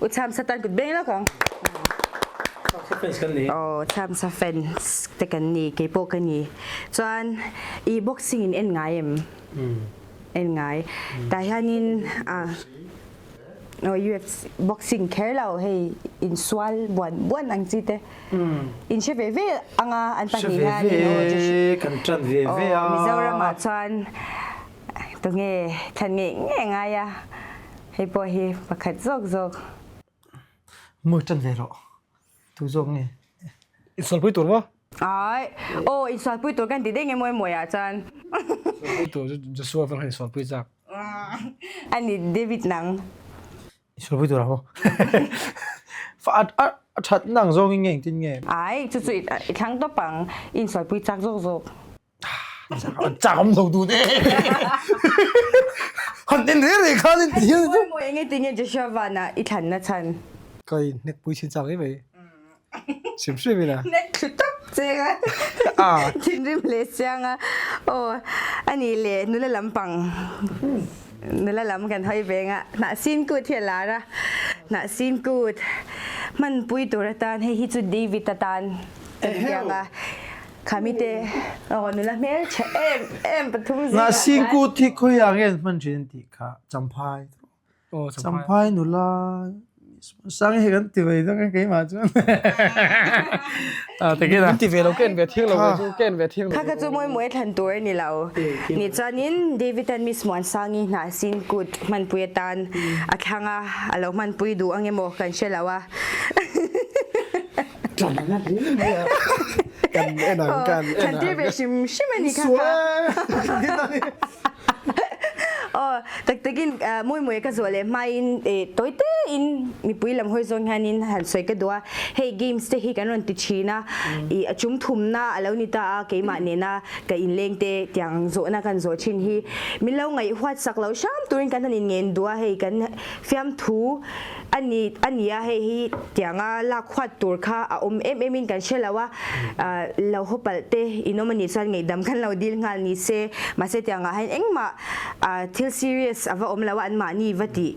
U Chhamsa tan kut beng lawk ang. Chhamsa fans kan ni. Aw Chhamsa fans te kan ni kei pawh ka ni. Chuan i boxing in en ngai em? En ngai. Tah hianin a aw UFC boxing kher lo hei insual buan buan ang chi te. In hre ve ve anga an pahnih hianin Hre ve ve kan tan ve ve a. Mizoramah chuan Tunge thlan ngei ngei ngai a, hei pawh hi pakhat zawk zawk. Mawi tan ve rawh, tu zawk nge? Insualpui tur maw? Ai, aw insualpui tur kan ti daih nge mawi mawi ah chuan. Insualpui tur chu Joshua vang khan insualpui chak. Ani David nang. Insualpui tur ah maw? Fa a a that nang zawngin nge engtin nge? Ai, chu chu i thlang tawp ang, insualpui chak zawk zawk. Chak awm lo dun e. Han en reng reng khan in ti hian. Mawi mawi enge tinge Joshua vana i thlan na chhan. Ka in hnek pui chin chak emai. Hrim hrim ila. Hnek thlu tawp che ka. Thinrim hle chiang a. Aw ani le nula lampang nula lam kan hawi ve nga. Hnahsin kut hi a lar a. Hnahsin kut hmanpui tur atan hei hi chu David atan kan tiang a. Khamite aw nula hmel tha em em pathum zingah Na singkut hi khawiah nge an hman thin an tih kha Champhai Aw Champhai nula sang hi kan ti ve dang a keimah chuan a takin a Min ti ve lo ka en ve thiang lo ve chu ka en ve thiang lo Kha kha chu mawi mawi thlan tur a ni lo. Ni chuanin David an Miss Muansangi hnah singkut hmanpui atan a thlang a, a lo hmanpui duh ang emaw kan hre lo a. Kan en ang kan en ang. Thantir ve hrim hrim a ni kha kha. Aw tak takin mawi mawi ka zawh leh hmain tawi te in mipui lam hawi zawng hianin han sawi ka duh a. Hei games te hi kan rawn ti thin a, i a chung thumna a lo ni ta a keimah nena ka inleng te tiang zawhna kan zawh thin hi min lo ngaihhuat sak loh hram turin kan han inngen duh a, hei kan fiamthu A ni a ni a, hei hi tianga lak huat tur kha a awm em em in kan hre lo a, lo haw palh te in awm a nih chuan ngaihdam khan lo dil nghal ni se, mahse tiangah hian engmah thil serious a va awm lo a, anmahni va tih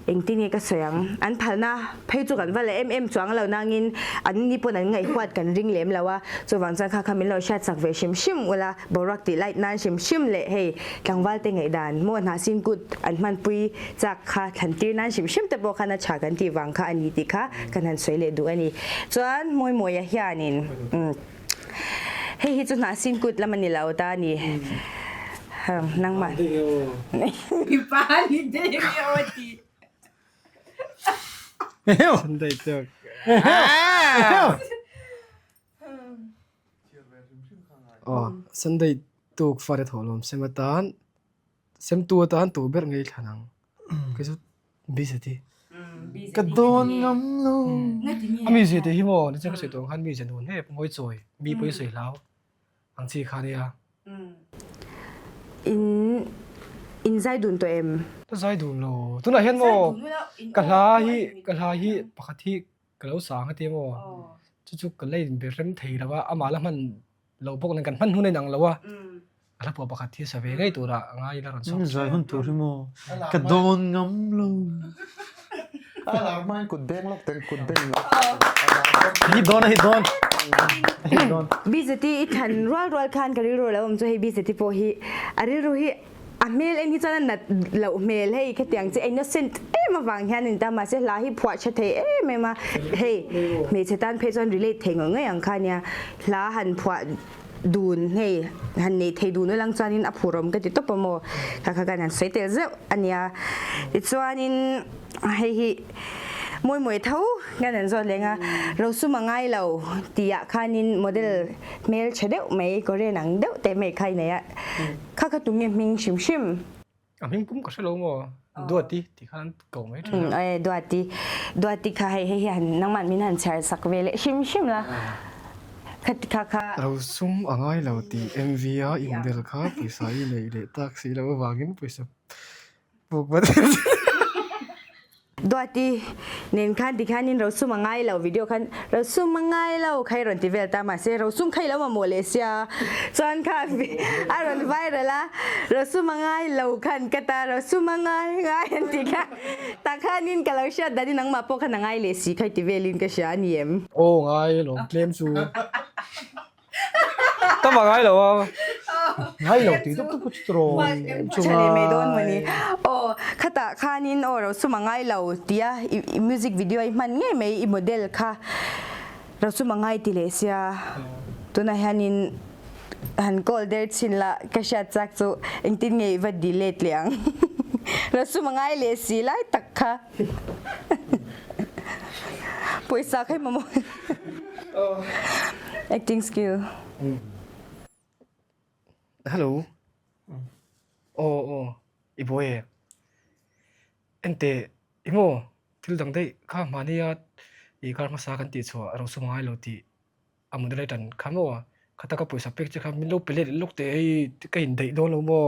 Engtin nge ka sawi ang? An phalna phei chu kan va la em em chuang lo nangin an ni pawn an ngaihhuat kan ring lem lo a, chuvang chuan kha kha min lo hriat chak ve hrim hrim ula, boruak tih light nan hrim hrim leh hei tlangval te ngaihdan maw hnah sin kut an hmanpui chak kha thlan tir nan hrim hrim te pawh khan a tha kan tih vang kha a ni tih kha kan han sawi leh duh a ni. Chuan Mawimawia hianin umm hei hi chu hnah sin kut lam a ni lo ta a ni. Nangmah. Mipa ni dei nge aw ti. Sunday tuk. Aw Sunday tuk fate thawhlawm sem atan semtu atan tu ber ngei thlan ang. Kei chu busy ti. Ka dawn ngam lo. A mi zia te hi maw ni chuan ka sawi tawh ang khan mi zia nun hep ngawi chawi mi pawh i sawi hlau. Ang chi kha nia. In in zai dun tawh em? Ka zai dun lo. Tunah hian maw ka hla hi ka hla hi pakhat hi ka lo sang a tia maw. Chu chu ka la inbe rem thei lo a, amah la hman lo bawk nen kan hman hun a inang lo a. Ka hla pawh pakhat hi sa ve ngei turah ngai ila rawn chhuak. Zai hun tur hi maw ka dawn ngam lo. A lar hmain kut beng lawk teng kut beng lawk. Hi dawn a hi dawn. Hi dawn. Bizati i thlan rual rual khan ka rilru lo awm chu hei Bizati pawh hi a rilru hi a hmel en hi chuan a nat loh hmel hei khatiang chi a innocent em avang hian a ni ta mahse hla hi phuah tha thei em em a hei hmeichhe tan phei chuan relate thei ngawih ngawih ang kha nia hla han phuah dun hei han nei thei dun ulang chuanin a phurawm ka ti tawp a maw kha kha kan han sawi tel zeuh a nia tichuanin hei hi mawi mawi tho kan han zawt leng a rosum a ngai lo tih ah khanin model hmeltha deuh mai Korean ang deuh te mai kha i nei a kha kha tunge hming hrim hrim. A hming pum ka hre lo maw Duati tih khan an ko mai thin a. Duati Duati kha hei hei hian nangmah min han chhiar sak ve leh hrim hrim la kha kha kha. Rosum a ngai lo tih MV a inbel kha pawisa i neih leh tak si loh avangin pawisa puk vat. Duati nen khan tikhianin Rosum a ngai lo video khan Rosum a ngai lo kha i rawn ti vel ta mahse Rosum kha i lo mamawh leh sia chuan kha a rawn viral a Rosum a ngai lo khan ka ta Rosum a ngai ngai an ti kha tah khanin ka lo hriat danin nangmah pawh khan a ngai leh si kha i ti velin ka hria a ni em? Aw ngai lawm tlem chu. Tam a ngai lo a. Ngai lo tih dup dup chu tiraw. Tha leh mai dawn mawni. Aw khatah khanin aw Rosum a ngai lo tia i music video i hman ngei mai i model kha Rosum a ngai ti leh sia tunah hianin han call der chhin la ka hriat chak chu engtin nge i va delete leh ang Rosum a ngai leh si lai tak kha. Pawisa kha i mamawh. Acting skill. Hello. Aw aw i buai e. Ente i maw thil dang daih kha hmahnia i kar hmasa kan tih chhuah ro sum ngai lo tih a moderator an kha maw khata ka pawisa pek che kha min lo pe let lawk teh hei ka indaih dawn lo maw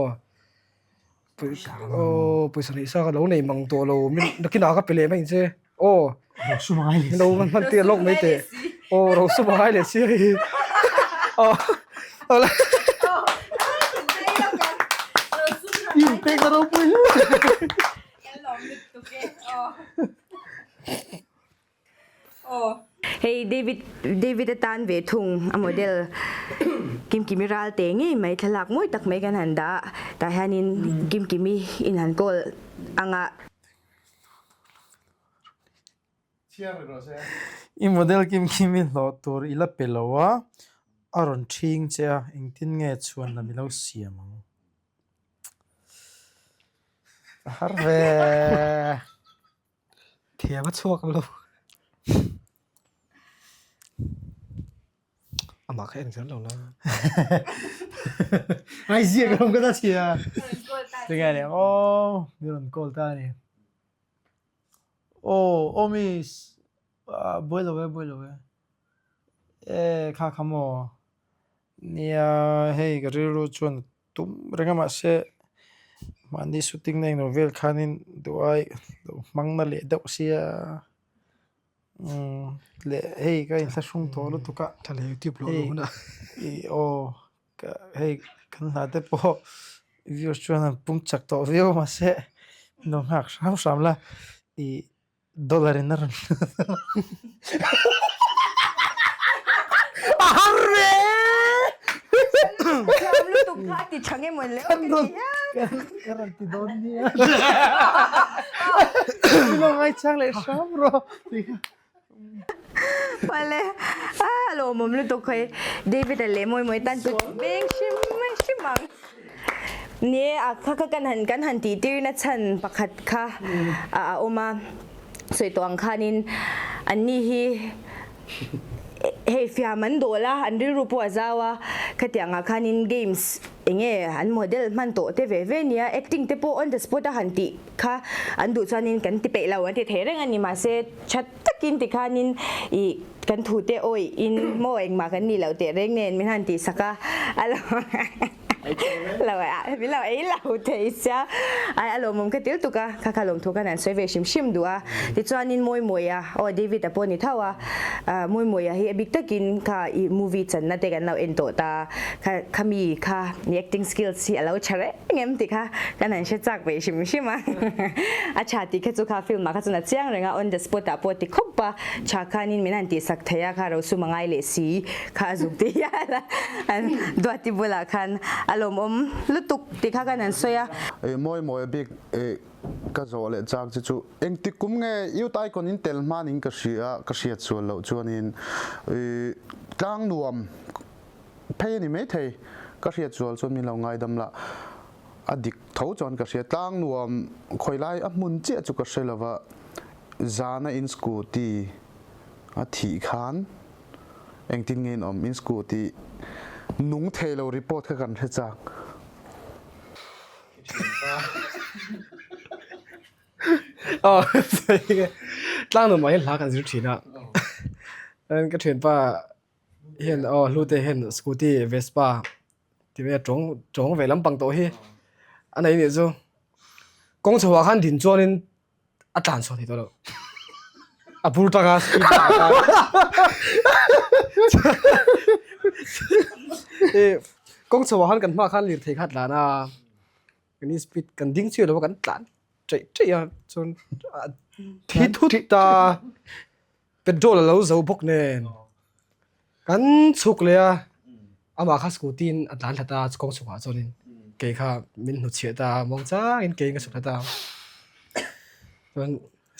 aw pawisa neih sa ka lo nei mang tawh lo min nakinah ka pe leh mai ang che aw min lo hman tir lawk mai teh aw rosum a ngai leh si hei aw Hei David David atan ve thung a model Kimkimi Ralte ngei mai thlalak mawi tak mai kan han dah a tah hianin Kimkimi in han call anga. I model Kimkimi hlawh tur i la pe lo a, a rawn ṭhing che a, engtin nge chhuan lam i lo siam ang? A har ve. Thiam a chhuak lo. Amah kha en zel lo la. Ai ziak rawng ka ta chhia. Tinge ni aw mi rawn call ta a ni. Aw aw miss buai lo e buai lo e. E kha kha maw. Nia hei ka rilru chuan tum reng a mahse mahni shooting na englo vel khanin duhai lo hmang na leh deuh sia umm leh hei ka inthlahrung tawh lutuk a hei ih aw hei kan hna te pawh views chuan an pum chak tawh viau mahse lo nghak hram hram la. I dollar in a rawn A har ve! Thiam lutuk kha a ti tha nge mawn le aw ka ti hian. Ka rawn ti dawn nia. Min lo ngaichang leh hram rawh tih kha. Pale a lawmawm lutuk hei David-a leh mawi mawi tan kut beng hrim hrim ang. Ni a kha kha kan han kan han tih tir na chhan pakhat kha a awm a sawi tawh ang khanin an ni hi hei fiam an dawl a an rilru pawh a zau a khatiang ah khanin games enge an model hman tawh te ve ve nia acting te pawh on the spot a han tih kha an duh chuanin kan ti peih lo an ti thei reng a ni mahse tha takin tikhanin ih kan thu te awi in maw engmah kan nih loh teh reng nen min han tih sak a a lo lo min lo ei lo thei sia ai a lawmawm ka til tuk a kha kha lawmthu khan an sawi ve hrim hrim duh a tichuanin mawi mawi a aw David a pawh ni tho a mawi mawi a hi a bik takin kha ih movie channa te kan lo en tawh ta kha khami kha acting skills hi a lo tha reng. Engem tih kha kan han hre chak ve hrim hrim a, a tha tih kha chu kha film ah kha chuan a chiang reng a, on the spot ah pawh ti khawp a, tha khanin min han tihsak thei a, kha rosum a ngai leh si kha a zuk ti hial a, an Duati bulah khan a lawmawm lutuk tih kha kan han sawi a. Ih mawi mawi a bik ih ka zawh leh chak che chu engtik kum nge youth icon in tel hmanin ka hria ka hriat sual loh chuanin ih tlang nuam Phei a ni maithei, ka hriat zual chuan min lo ngaidam lah. A dik tho chuan ka hria, tlang nuam khawilai a hmun chiah chu ka hre lova, zana in scooty a thih khan engtin nge in awm, in scooty nung thei lo report kha kan hre chak. Tlang nuam ah hian hla kan zir thin a, ka thianpa hian aw hlute hian scooty vespa ti mai a tawng tawng ve lampang tawh hi a nei nih chu kawng chho ah khan din chuanin a tlan chhuah thei tawh lo a bur tang a speed ah khan ih kawng chho ah khan kan hmaah khan lirthei kha a tlan a kan speed kan ding chiah lo a kan tlan ṭeih ṭeih a chuan thi thut a. Petrol a lo zo bawk nen kan chhuk leh a, amah kha scooty in a tlan thla ta a kawng chhukah chuanin kei kha min hnutchhiah ta a muang changin keiin ka chhuk thla ta a chuan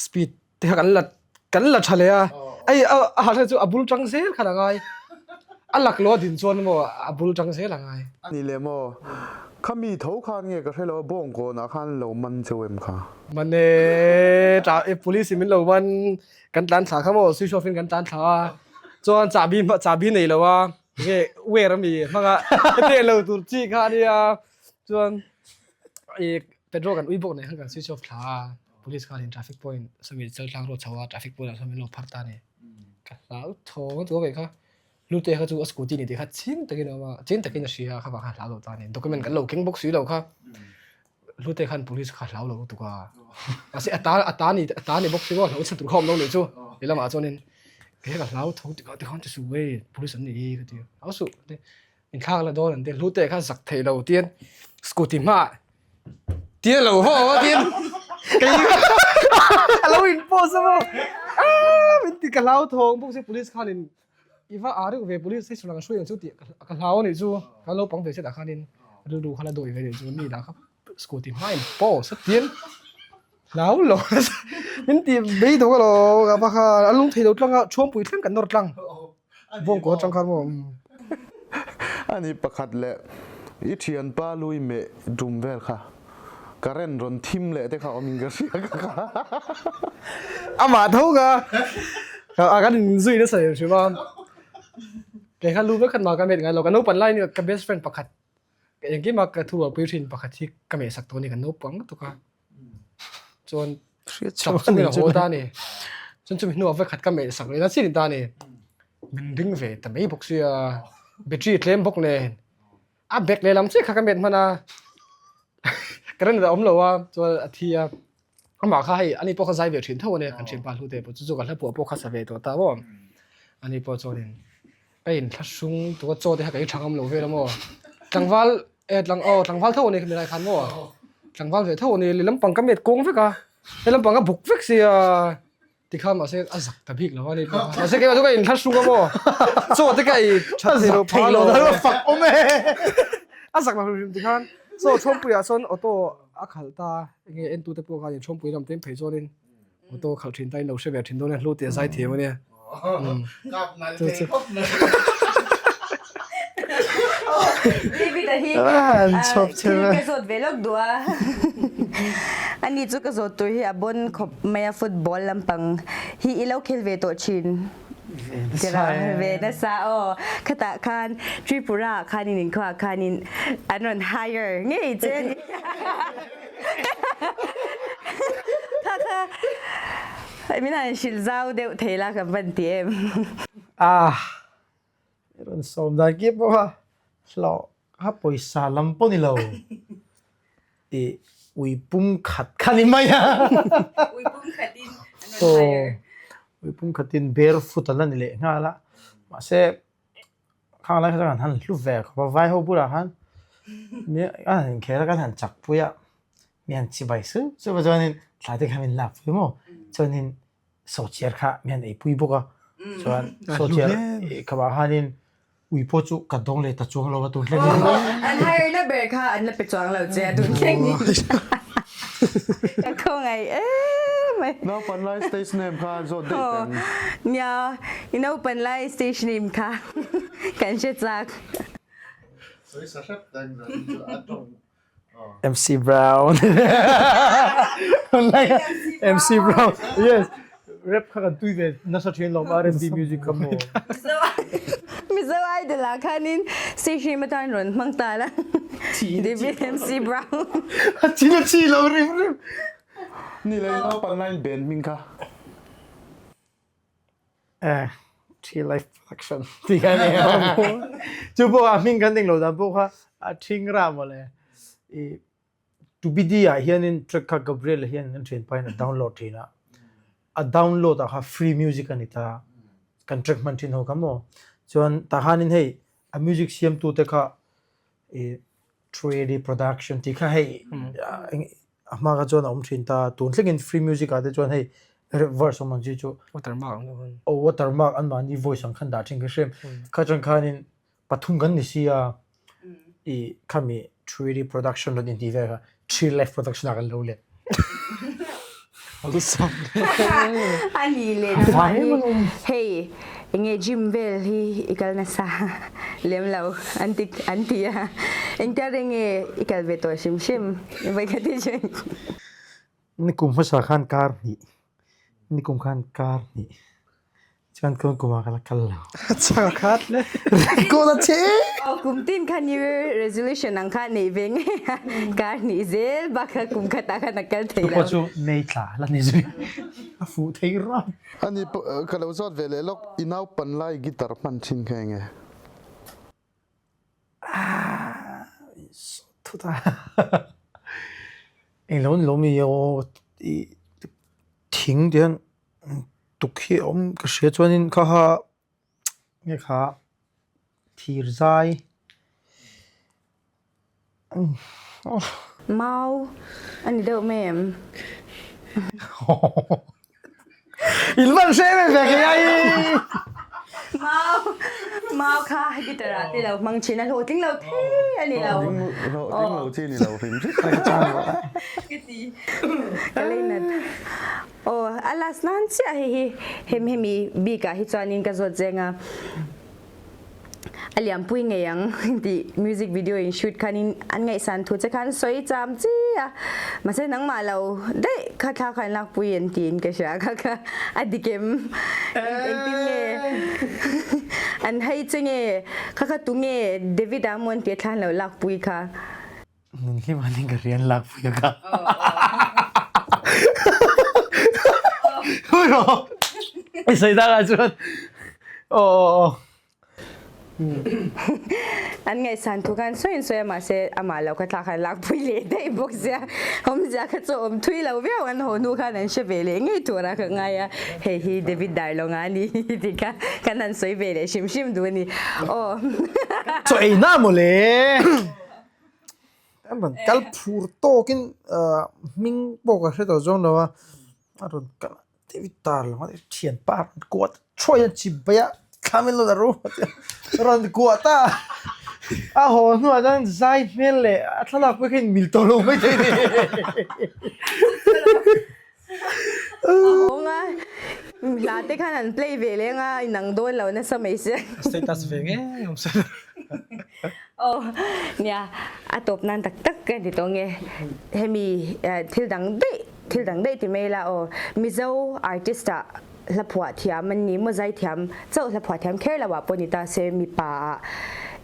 speed te kha kan la kan la tha leh a hei a a harh chu a bul tang zel khan a ngai a laklawh a din chuan maw a bul tang zel a ngai. A ni leh maw khami tho khan nge ka hre lo a bawngkawnah khan lo man cheu em kha? Man e tah e police in min lo man. Kan tlan thla kha maw switch off in kan tlan thla a chuan chahbi chahbi nei lo a nge wear ami hmang a hetiang lo tur chi kha ania chuan ih petrol kan ui bawk nen khan kan switch off thla a police khan in traffic point sawmi chaltlang road chho a traffic point ah sawn min lo phar ta a ni ka hlau thawng a chu kha hlute kha chu a scooty ni tih kha chiang takin a awm a chiang takin a hria a kha vang khan a hlau lo ta a ni document kan lo keng bawk si lo kha. Hlute khan police kha hlau lo lutuk a, mahse a ta a ta ni a ta ni bawk si maw hlo chhe tur kha awm lo nih chu lehlamah chuanin kei ka hlau tho tikah tikhan ti suh wei police an nih hi ka ti a, hlau suh ti inthlak la dawn an ti hlute kha zak thei lo tiin scooty hmaah tia lo haw a tiin kei a lo in post a maw aaa min ti ka hlau thawng bawk si police khanin I va aa reuh ve police hi sawn ang hruai ang chu tih ka hlau a nih chu ka naupang ve chetah khanin rilru kha la dawi ve nih chu mi dah kha scooty hmain pause a tian hlau lo min ti bei dawk alawm ka va kha a lung thei lo tlang a chhuangpui thleng kan nawr tlang bawngkaw atang khan maw Ani pakhat leh i thianpa lui meh tum vel kha current rawn thim leh te kha awm in ka hria ka kha. Amah tho ka a kan in zui nasa em hrim a kei kha lu vek khan mah ka met ngai lo ka naupang lai ni ka best friend pakhat ka engkim a ka thu a pui thin pakhat hi ka meh sak tawh a ni kan naupang lutuk a chuan chak chungin a haw ta a ni chuan chumi hnuah vek khat ka meh sak leh na chin ta a ni min ring ve ta mai bawk sia battery tlem bawk nen. A bag lehlam chiah kha ka met hman a, current a awm lo a, chuan a thi a, amah kha hei ani pawh kha zai ve thin tho a nia kan thianpa hlu te pawh chu chu ka hla phuah pawh kha sa ve tawh ta maw, ani pawh chuanin ka inthlahrung tuk a chaw te kha ka ei tha ngam lo vel a maw, tlangval e tlang aw tlangval tho a ni khami lai khan maw, tlangval ve tho a ni lehlam pang ka met kawng vek a. He lampang a buk vek sia tikha mahse a zak ta bik lo a ni pawh mahse keimah chu ka inthlahrung a maw chaw te ka ei that thei lo phah lo fak awm e a zak lo hrim hrim tikhan chaw chhawmpuiah chuan auto a khalh ta enge entu te pawh khan inchhawmpui lam te in phei chuanin auto khalh thin ta in lo hre ve thin dawn a hlu tih a zai thiam a nia David a hi thil ka zawt ve lawk duh a ani chu ka zawt tur hi a bon khawp mai a football lampang hi i lo khel ve tawh thin tira ve nasa aw khatah khan Tripura ah khanin inkhawh ah khanin an rawn hire ngei che a ni kha kha Min han hrilh zau deuh thei la kan van ti em? Ah, i rawn sawm dan kip bawk a, hlawh kha pawisa lam pawh ni lo, i ui pum khat kha ni mai a. Ui pum khatin an rawn hire. Ui pum khatin barefoot an la ni leh nghal a, mahse khang lai kha chuan kan han hlu ve khawp a, vai ho bulah khan an han inkhel a, kan han chak pui a. Mi han chibai sup sup a chuanin thla te kha min lak pui maw chuanin sawhchiar kha mi han eipui bawk a chuan sawhchiar khamah khanin ui pawh chu ka dawng leh ta chuang lo a tun thleng in an hire na ber kha an la pe chuang lo che a tun thleng in ka khawngaih em mai Naupan lai stage name kha zawt daih teng. Nia i naupan lai stage name kha kan hre chak. Sawi sa hrep teng zan chu a tawng MC Brown MC Brown yes rap kha kan tui ve nasa thin lawm R&B music kha maw Mizo idol ah khanin stage name atan rawn hmang ta la David MC Brown a chi la chi lo rim rim Ni lei naupan line band hming kha Eh, Tree Life Production ti kha ni chu pawh a hming kan ding lo dan pawh kha a thing ra mawle i to be di ah hianin track kha Gabriel hian kan thian pa in a download thin a a download ah kha free music ani ta kan track hman thin ho kha maw chuan tah khanin hei a music siam tu te kha i 3D production tih kha hei a hma kha chuan a awm thin ta tun thlengin free music ah te chuan hei verse awm ang chi chu watermark ang deuh khan aw watermark an mahni voice ang khan dah thin ka hria kha chuan khanin pathum kan ni si a i khami 3D production rawn intih vel kha three left production ah kan lo let A ni leh nangmah hi hei enge gym vel hi i kal nasa lem lo an ti an ti a engtia reng nge i kal ve tawh hrim hrim vawikhat hi chu. Nikum hmasa khan kar hnih nikum khan kar hnih Chuan kum kum ah ka la kal lo. Chak a khat le. Record a che. Aw kum tin khan New Year resolution ang kha nei ve nge a. Kar hnih zel bak kha kum khat ah khan a kal thei lo. Chu pawh chu May thla la ni zui. A fuh thei rap. Ani ka lo zawt ve leh lawk i naupan lai guitar hman thin kha enge? Ah sawt thut a. Englo ni lo mi aw i thing te hian Tuk hi a awm ka hria chuanin kha kha nge kha thir zai Mau a ni deuh mai em? In van hre em em ve kei ai! Mau mau kha guitar ah te lo hmang thin a hlawhtling lo thei a ni lo. Hlawhtling lo chi ni lo hrim hrim. Ka ti ka lei nat. Aw a last nan chiah hei hi hem hemi bik ah hi chuanin ka zawt zeng a a liampui ngei ang tih music video in shoot khanin an ngaihsan thu che khan sawi cham chi a mahse nangmah lo daih kha thla khan lakpui an tiin ka hria kha kha a dik em engtin nge an hei che nge kha kha tunge David a maw an tih a thla an lo lakpui kha. Nun hlim an in ka rian lak pui a ka. Hui rawh. I sawi tak ah chuan. Aw aw aw. An ngaihsan thu khan sawi in sawi a mahse amah lo kha thlak khan lak pui leh daih bawk sia. Awmzia kha chu awm thui lo viau an haw hnu khan an hre ve leh ngei tur a ka ngai a. Hei hi David Darlawnga a ni tih kha kan han sawi ve leh hrim hrim duh a ni. Aw. Chaw ei na mawle. An rawn kal phur tawkin hming pawh ka hre tawh zawng lo a, a rawn kal a David tar lam a thianpa a rawn kuah ta thuai a chibai a thla min lo la ru a rawn kuah ta a, a haw hnuah chuan zai hmel leh a thlalak pawh kha inmil tawh lo mai thei a ni. A hawng a, hla te khan an play ve leng a, inang dawn lo nasa mai sia. Status ve ngei awm se. Aw, nia, a tawp nan tak tak ka ti tawh nge. Hemi thil dang daih, thil dang daih ti mai ila aw. Mizo artist ah hla phuah thiam an ni maw, zai thiam chauh hla phuah thiam kher lo ah pawh ni ta se, mipa ah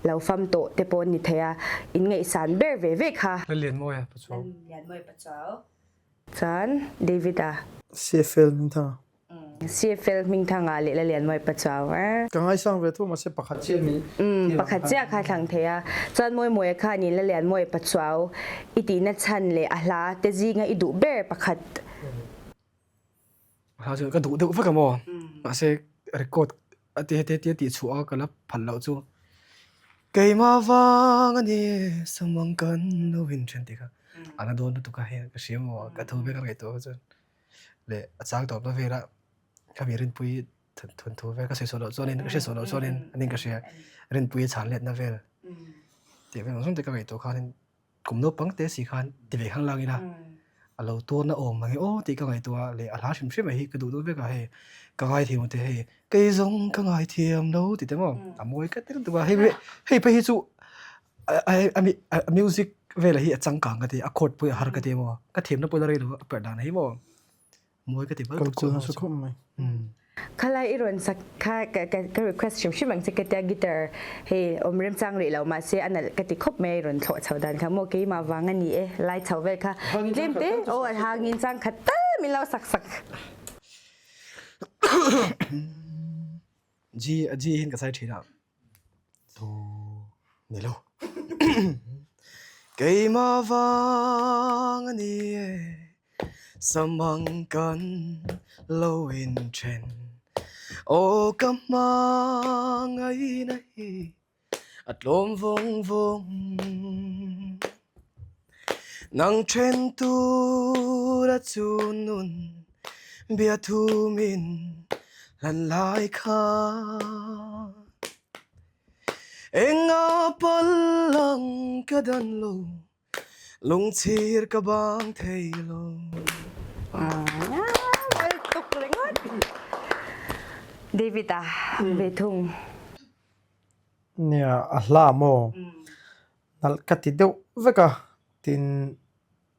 lo fam tawh te pawh an ni thei a, in ngaihsan ber ve ve kha. Lallianmawia Pachuau. Lallianmawia Pachuau. Chuan David-a. CFL Hmingthanga. CFL Hmingthanga leh Lalianmawii Pachuau e. Ka ngaisang ve tho mahse pakhat chiah min Umm pakhat chiah kha thlang thei a. Chuan Mawimawia khan in Lalianmawii Pachuau i tihna chhan leh a hla te zinga i duh ber pakhat. Hla chu ka duh deuh vek a maw? Mahse record a ti heti heti a tih chhuah a ka la phal loh chu keimah vang a ni samang kan lo inthen tih kha a la dawn lutuk a hei ka hria maw ka thu vek a ngaihtuah kha chuan leh a chang tawp na vel a ka mi rinpui thawnthu vel ka sawi sawi loh chuanin ka hriat sawi loh chuanin anin ka hria rinpui a chhan let na vel tih vel ang zawng te ka ngaihtuah khanin Kum naupang te si khan ti ve khang lang ila a lo tuarna awm ang e aw tih ka ngaihtuah a leh a hla hrim hrim a hi ka duh deuh vek a hei ka ngaithiam te hei kei zawng ka ngaithiam lo tih te maw a mawi ka ti lutuk a hei hei phei hi chu a music velah hi a changkang ka ti a chord pawh hi a har ka ti maw ka thiamna pawh la rei lo a perh dan hi maw. Mawi ka ti bal tuk chu nasa khawp mai. Khalai i rawn sak kha ka request hrim hrim ang che ka tia guitar hei awm remchang rih lo mahse a nalh ka ti khawp mai a i rawn thlawh chho dan kha maw keimah vang a ni e lai chho vel kha tlem te aw a hangin chang khat tal min lo sak sak. G G hin ka sai thin a Do ni lo Keimah vang a ni e Samang kan lo inthen Aw ka hmangaihna hi a tlawm vawng vawng Nang then tur a chu nun bia thumin hlan lai kha Enga pallang ka dan lo Lungchhir ka bang thei lo. Tuk ringawt. David a ve thung. Nia a hla maw? Nalh ka ti deuh vek a, tin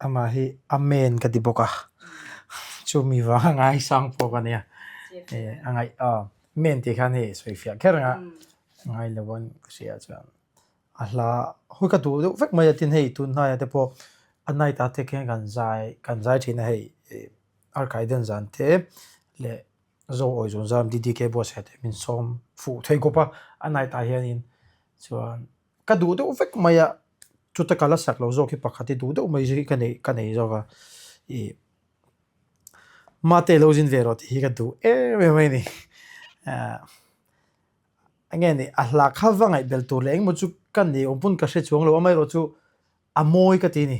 amah hi Amen ka ti bawk a, chumi vang a ngaisang pawh ka nia. A ngaih Amen tih khan hei sawifiah kher anga ngai lo an ka hria chuan. A hla hawi ka duh deuh vek mai a tin hei tun hnaiah te pawh a night ah te khian kan zai kan zai thin a hei ih arkaiden zan te leh zo awi zun zam DDK buatsaih te min sawm fuh thei khawp a a night ah hianin chuan ka duh deuh vek mai a chuta ka la sak loh zawk hi pakhat hi duh deuh mai hi ka nei ka nei zawk a ih mate lo zin ve rawh tih hi ka duh em em mai a ni ah. Enge ni, a hla kha va ngaihbel tur leh engemaw chu ka ni awm pawn ka hre chuang lo, amaherawh chu a mawi ka ti a ni.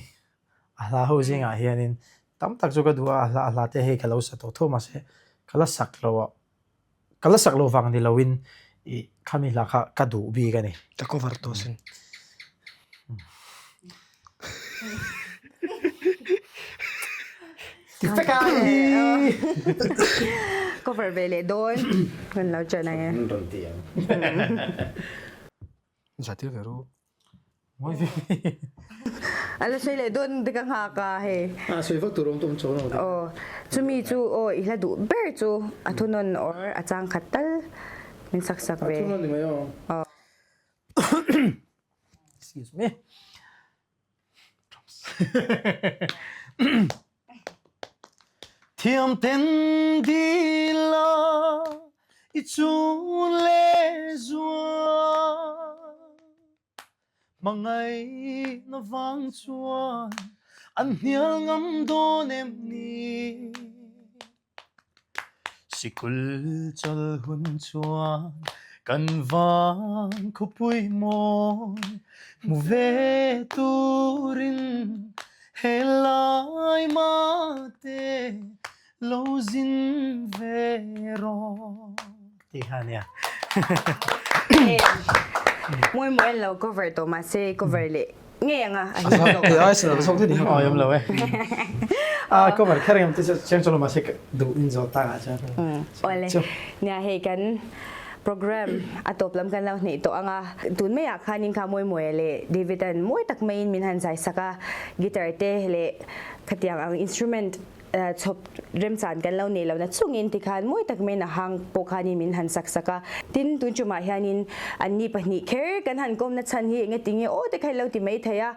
A hla ho zingah hianin tam tak chu ka duh a, a hla a hla te hei ka lo sa tawh tho mahse ka la sak lo a, ka la sak lo vang ni loin ih khami hla kha ka duh bik a ni. Ka cover tawh sin. Ti fek a hi. Cover ve leh dawn kan lo chan ang e. Rawn ti ang. Za tir ve ru. Mawi ve. A la sawi leh dawn te ka nghak a hei. A sawi vak tur awm tawh awm chuang lo. Aw chumi chu aw i hla duh ber chu a thunawn or a chang khat tal min sak sak ve. A thunawn ni mai aw. Aw. Excuse me. Thiam ten dila i chun le zual Hmangaih na vang chuan an hnial ngam dawn em ni Sikul chawlh hun chuan. Kan van khawpui mawi hmu ve turin helai mate lo zin ve rawh tih kha a nia. Mawi mawi an lo cover tawh mahse cover leh ngei anga a him zawk. Kei ai sir zawk te ni Aw awm lo e. A cover kher engem te chu chiang chuan lo mahse duh in zawh tak ah chuan. Awle nia hei kan program a tawp lam kan lo hneih tawh anga tun maiah khanin kha Mawimawia leh David an mawi tak maiin min han zai sak a guitar te leh khatiang ang instrument chhawp remchan kan lo nei lo na chungin tikhan mawi tak maiin a hang pawh khanin min han sak sak a. Tin, tun tumah hianin anni pahnih kher kan han kawmna chhan hi enge tinge aw te kha i lo ti mai thei a,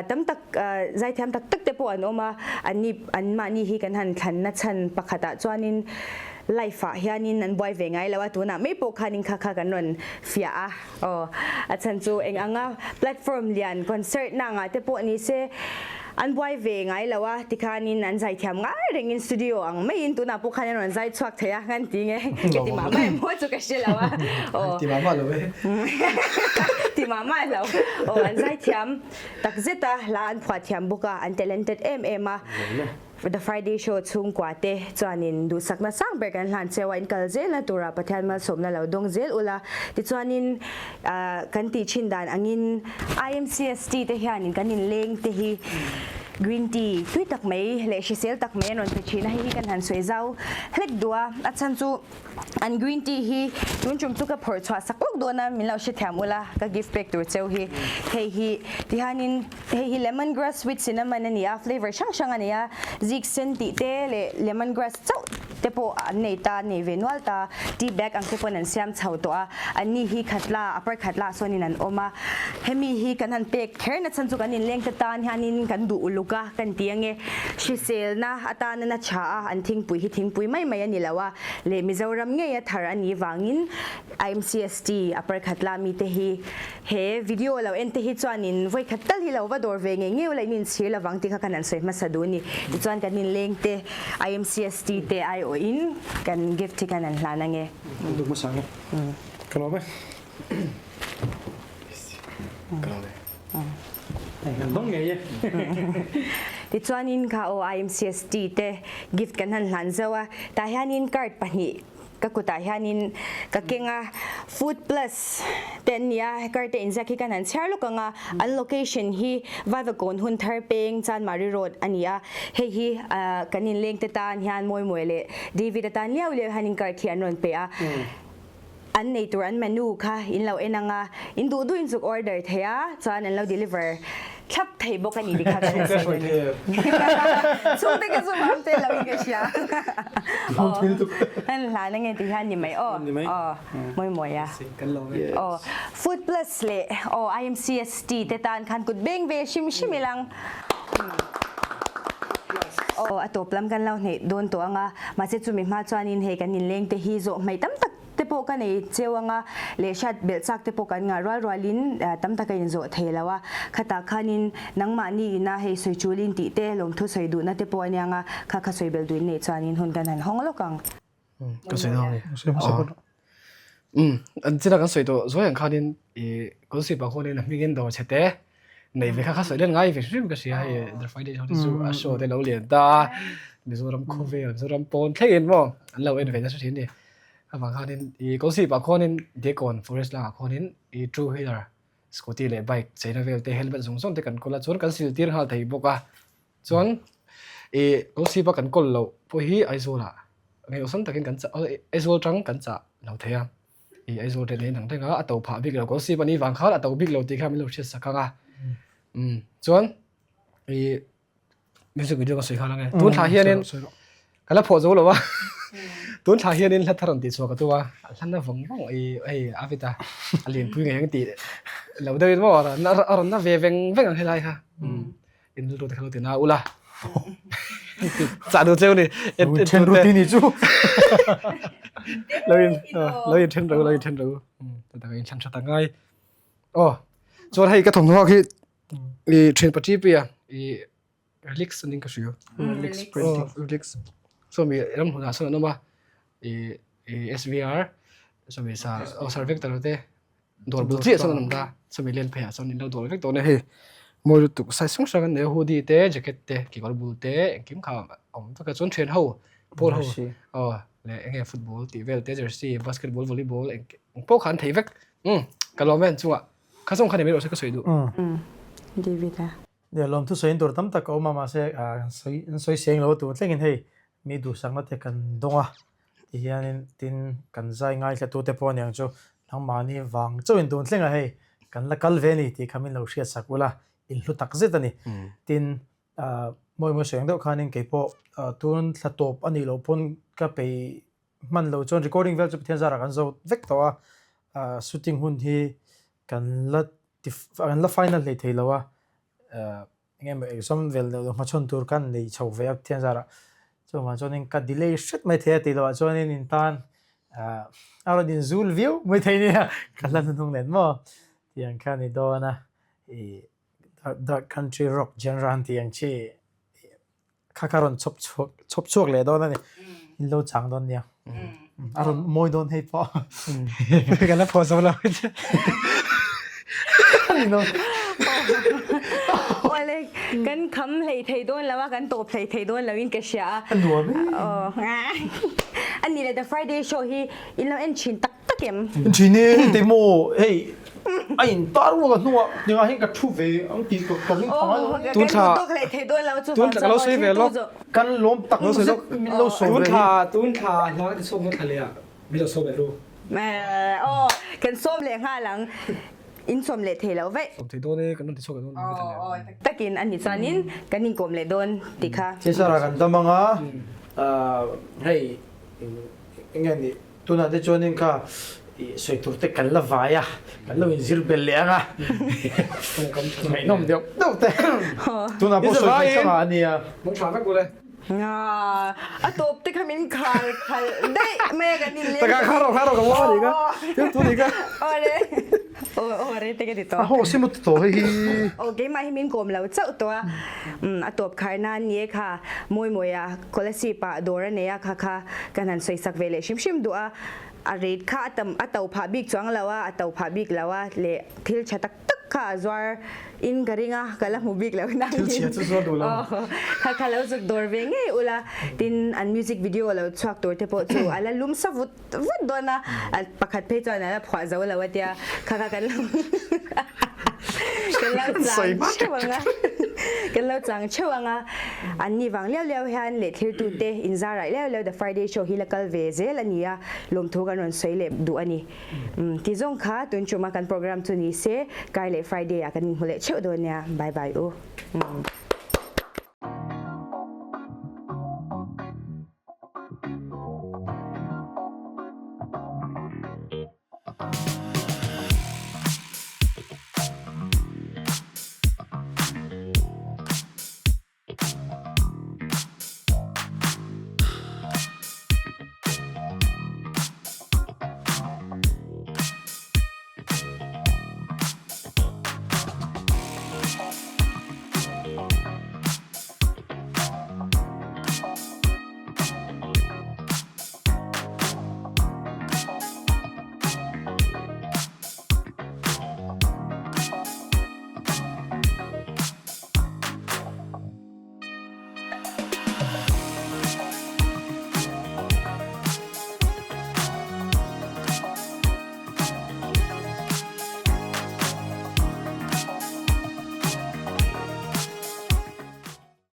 tam tak zaithiam tak tak te pawh an awm a, anni anmahni hi kan han thlanna chhan pakhatah chuanin life ah hianin an buai ve ngai lo a, tunah mai pawh khanin kha kha kan rawn fiah a, aw a chhan chu eng anga platform lian concert na angah te pawh ni se an buai ve ngai lo a, tikhanin an zaithiam ngai rengin studio ang maiin tunah pawh khan an rawn zai chhuak thei a, kan ti nge ka ti mah mah emaw chu ka hre lo a, aw Ti mah mah lo e. Ti mah mah lo, aw an zaithiam takzet a, hla an phuah thiam bawk a, an talented em em a. The Friday Show chhungkua te chuanin duhsakna sang ber kan hlan cheu a, in kal zelna tura Pathian malsawmna lo dawng zel ula. Tichuanin kan tih thin dan angin IMCST te hianin kan inleng te hi green tea tui tak mai leh hrisel tak mai an rawn pe thin a, hei hi kan han sawi zau hlek duh a, a chhan chu an green tea hi tun tum chu ka phawrh chhuah sak lawk dawn a, min lo hrethiam ula ka gift pek tur cheu hi hei hi tihianin Hei hi lemon grass with cinnamon a ni a, flavour hrang hrang a nei a, zik sen tih te leh lemon grass chauh te pawh an nei ta, an nei ve nual ta, tea bag ang te pawn an siam chho tawh a, an ni hi khatla, upper khatla ah sawnin an awm a, hemi hi kan han pek kher na chhan chu kan inleng te tan hianin kan duh uluk a kan ti ange, hriselna atana na tha a, an thingpui hi thingpui mai mai a ni lo a, leh Mizoram ngei a thar a nih vangin IMCST upper khatla mite hi He video lo en te hi chuanin vawi khat tal hi lo va dawr ve ngei ngei ula in inchhir lovang tih kha kan han sawi hmasa duh a ni. Tichuan kan inleng te, IMCST te aiawhin kan gift hi kan han hlan ange. Kan duh hmasa ange. Ka lawm e. Ka lawm e. Hei kan dawng ngei e. Tichuanin kha aw IMCST te gift kan han hlan zauh a, tah hianin card pahnih Ka kutah hianin ka keng a, Food Plus te an ni a, car te inziak hi kan han chhiar lawk ang a, an location hi Vaivakawn hun thar peng Chanmari Road a ni a, hei hi kan inleng te tan hian Mawimawi leh David atan liau liau hianin card hi an rawn pe a, an nei tur an menu kha in lo en ang a, in duh duh in zuk order thei a, chuan an lo deliver Thlap thei bawk a ni ti kha kan han sawi dawn e. Chhungte ka chu mam te lo in ka hria. Aw an hlan ange ti hian ni mai aw. Aw mawi mawi a. Aw Food Plus leh aw IMCST te tan khan kut beng ve hrim hrim ilang. Aw a tawp lam kan lo hneih dawn tawh anga mahse chumi hma chuanin hei kan inleng te hi zawh hmaih tam tak te pawh ka nei cheu anga leh hriat belh chak te pawh kan ngah rual rualin tam taka inzawh thei lo a, khatah khanin nangmahni ina hei sawi chulin tih te lawmthu sawi duhna te pawh a nia nga kha kha sawi belh duhin neih chuanin hun kan han hawng lawk ang. Ka sawi dawn a ni. Umm an china kan sawi tawh zuai ang khanin ih kawlsip ah khuanin a hmingin dawr chhe te nei ve kha kha sawi len ngai ve hrim ka hria hei the Friday show te chu a show te lo lian ta a Mizoram khawvel Mizoram pawn thlengin maw an lo en ve nasa thin a ni. Avang khanin ih Kawlsip ah khuanin Dekawn forest lamah khuanin ih two wheeler scooty leh bike cheina vel te helmet zawng zawng te kan kawl a chuan kan sil tir nghal thei bawk a chuan ih Kawlsip a kan kawl loh pawh hi Aizawl ah ngeiawsam takin kan chah Aizawl tang kan chah lo thei a ih Aizawl te nen ang reng a a to phah bik lo Kawlsip a nih vang khan a to bik lo tih kha min lo hriat sak ang a umm chuan ih Music video ka sawi nghal ange. Tun thla hianin ka la phawh zo lo a. Tun thla hianin hla thar an tih chhuah ka tum a. A hlan na vawng vawng i hei a vit a. A lianpui ngei ang tih lo deuhin maw a rawn na ve veng veng ang helai kha. In rilru te kha lo ti na ula. Chah duh cheu ni. Then ru ti ni chu. Lo in lo in then ru lo in then ru. Tah in thlan tha ta ngai. Aw chuan hei ka thawmhnaw khi I thian pati pia i relax aning ka hria. Relax printing. Relax. So mi ram hmunah sawn an awm a i i SVR. Chumi sa aw Sir Victor te dawr bul chiah chuan an awm ta chumi len pheiah chuan in lo dawr vek tawh a ni hei mawi lutuk size hrang hrang an nei a hoodie te jacket te kekawr bul te engkim kha a awm vek a chuan thian ho pawl ho aw leh eng nge football tih vel te jersey basketball volleyball eng pawh kha an thei vek umm ka lawm em chungah kha zawng kha ni mai rawh se ka sawi duh. David a. Nia lawmthu sawiin tur tam tak a awm a mahse an sawi seng lo a tur thlengin hei mi duhsakna te kan dawng a ti hianin tin kan zai ngaithlatute pawh aniang chu nangmahni vang chauhin tun thlengah hei kan la kal ve a ni tih kha min lo hriatsak ula inhlu tak zet a ni. Tin mawi mawi sawi ang deuh khanin keipawh tun thla tawp a nih loh pawn ka peih hman loh chuan recording vel chu Pathian zarah kan zo vek tawh a shooting hun hi kan la ti kan la final hlei thei lo a. Eng emaw exam vel deuh deuh hmachhawn tur khan nei chho ve a Pathian zarah chuvang chuanin ka delay hret mai thei a tih loh ah chuanin in tan a rawn inzul viau mai thei nia ka hla hnuhnung nen maw tih ang kha a ni dawn a ih dark country rock genre an tih ang chi kha kha rawn chhawp chhuak chhawp chhuak leh dawn a ni in lo chang dawn nia a rawn mawi dawn hei pawh ka la phaw zo lo Awle kan kham hlei thei dawn lo a kan tawp hlei thei dawn lo in ka hria a a nuam e a ni le the Friday show hi in lo en thin tak tak em? Thin e, hei maw hei a in tar ruak a hnungah tingah hian ka thu ve ang tih ka ka ring phang a. Tun thla tun thla ka lo sawi ve lawk. Kan lawm tak zet min lo sawi ve hi. Tun thla tun thla hla ka ti chhuak dawn thla leh ah min lo sawm leh ru. Aw kan sawm leh nghal ang in sawm leh thei lo vaih. Sawm thei dawn e kan rawn ti chhuak leh dawn ang thla leh ah. Takin a ni chuanin kan inkawm leh dawn tih kha. Cesar-a kan dam ang a, hei eng nge ni Tunah te chuanin kha i sawi tur te kan la vai a, kan lo inzir bel leh ang a, ngaihnawm deuh deuh te. Tunah pawh sawi thei thang ah a nia. Mun tha vek ule. A tawp te kha min khar khalh daih mai a kan inleng. Taka kha rawh kha rawh ka muang a nih kha. Thil tu nih kha. Awle. Aw re te ka ti tawh. A haw si mut tawh hei hi. Aw keimah hi min kawm lo chauh tawh a. A tawp khar nan ni e kha Mawi Mawia Kolasib ah dawr a nei a kha kha kan han sawi sak ve leh hrim hrim duh a. A rate kha a tam a to phah bik chuang lo a, a to phah bik lo a leh thil tha tak tak kha a zuar in ka ring a, ka la hmu bik lo nangin. Thil chhia chu zuar duh lo. Aw kha kha lo zuk dawr ve ngei ula tin an music video lo chhuak tur te pawh chu a la lum sa vut vut dawn a, pakhat phei chuan a la phuah zo lo a tia, kha kha kan lo kan lo chang theuh ang a, kan lo chang theuh ang a, an ni vang liau liau hian leh thirtute inzar raih liau liau The Friday Show hi la kal ve zel a ni a, lawmthu kan rawn sawi leh duh a ni. Ti zawng kha tun ṭuma kan program chu ni se, kar leh Friday ah kan inhmu leh theuh dawn nia, bye bye u.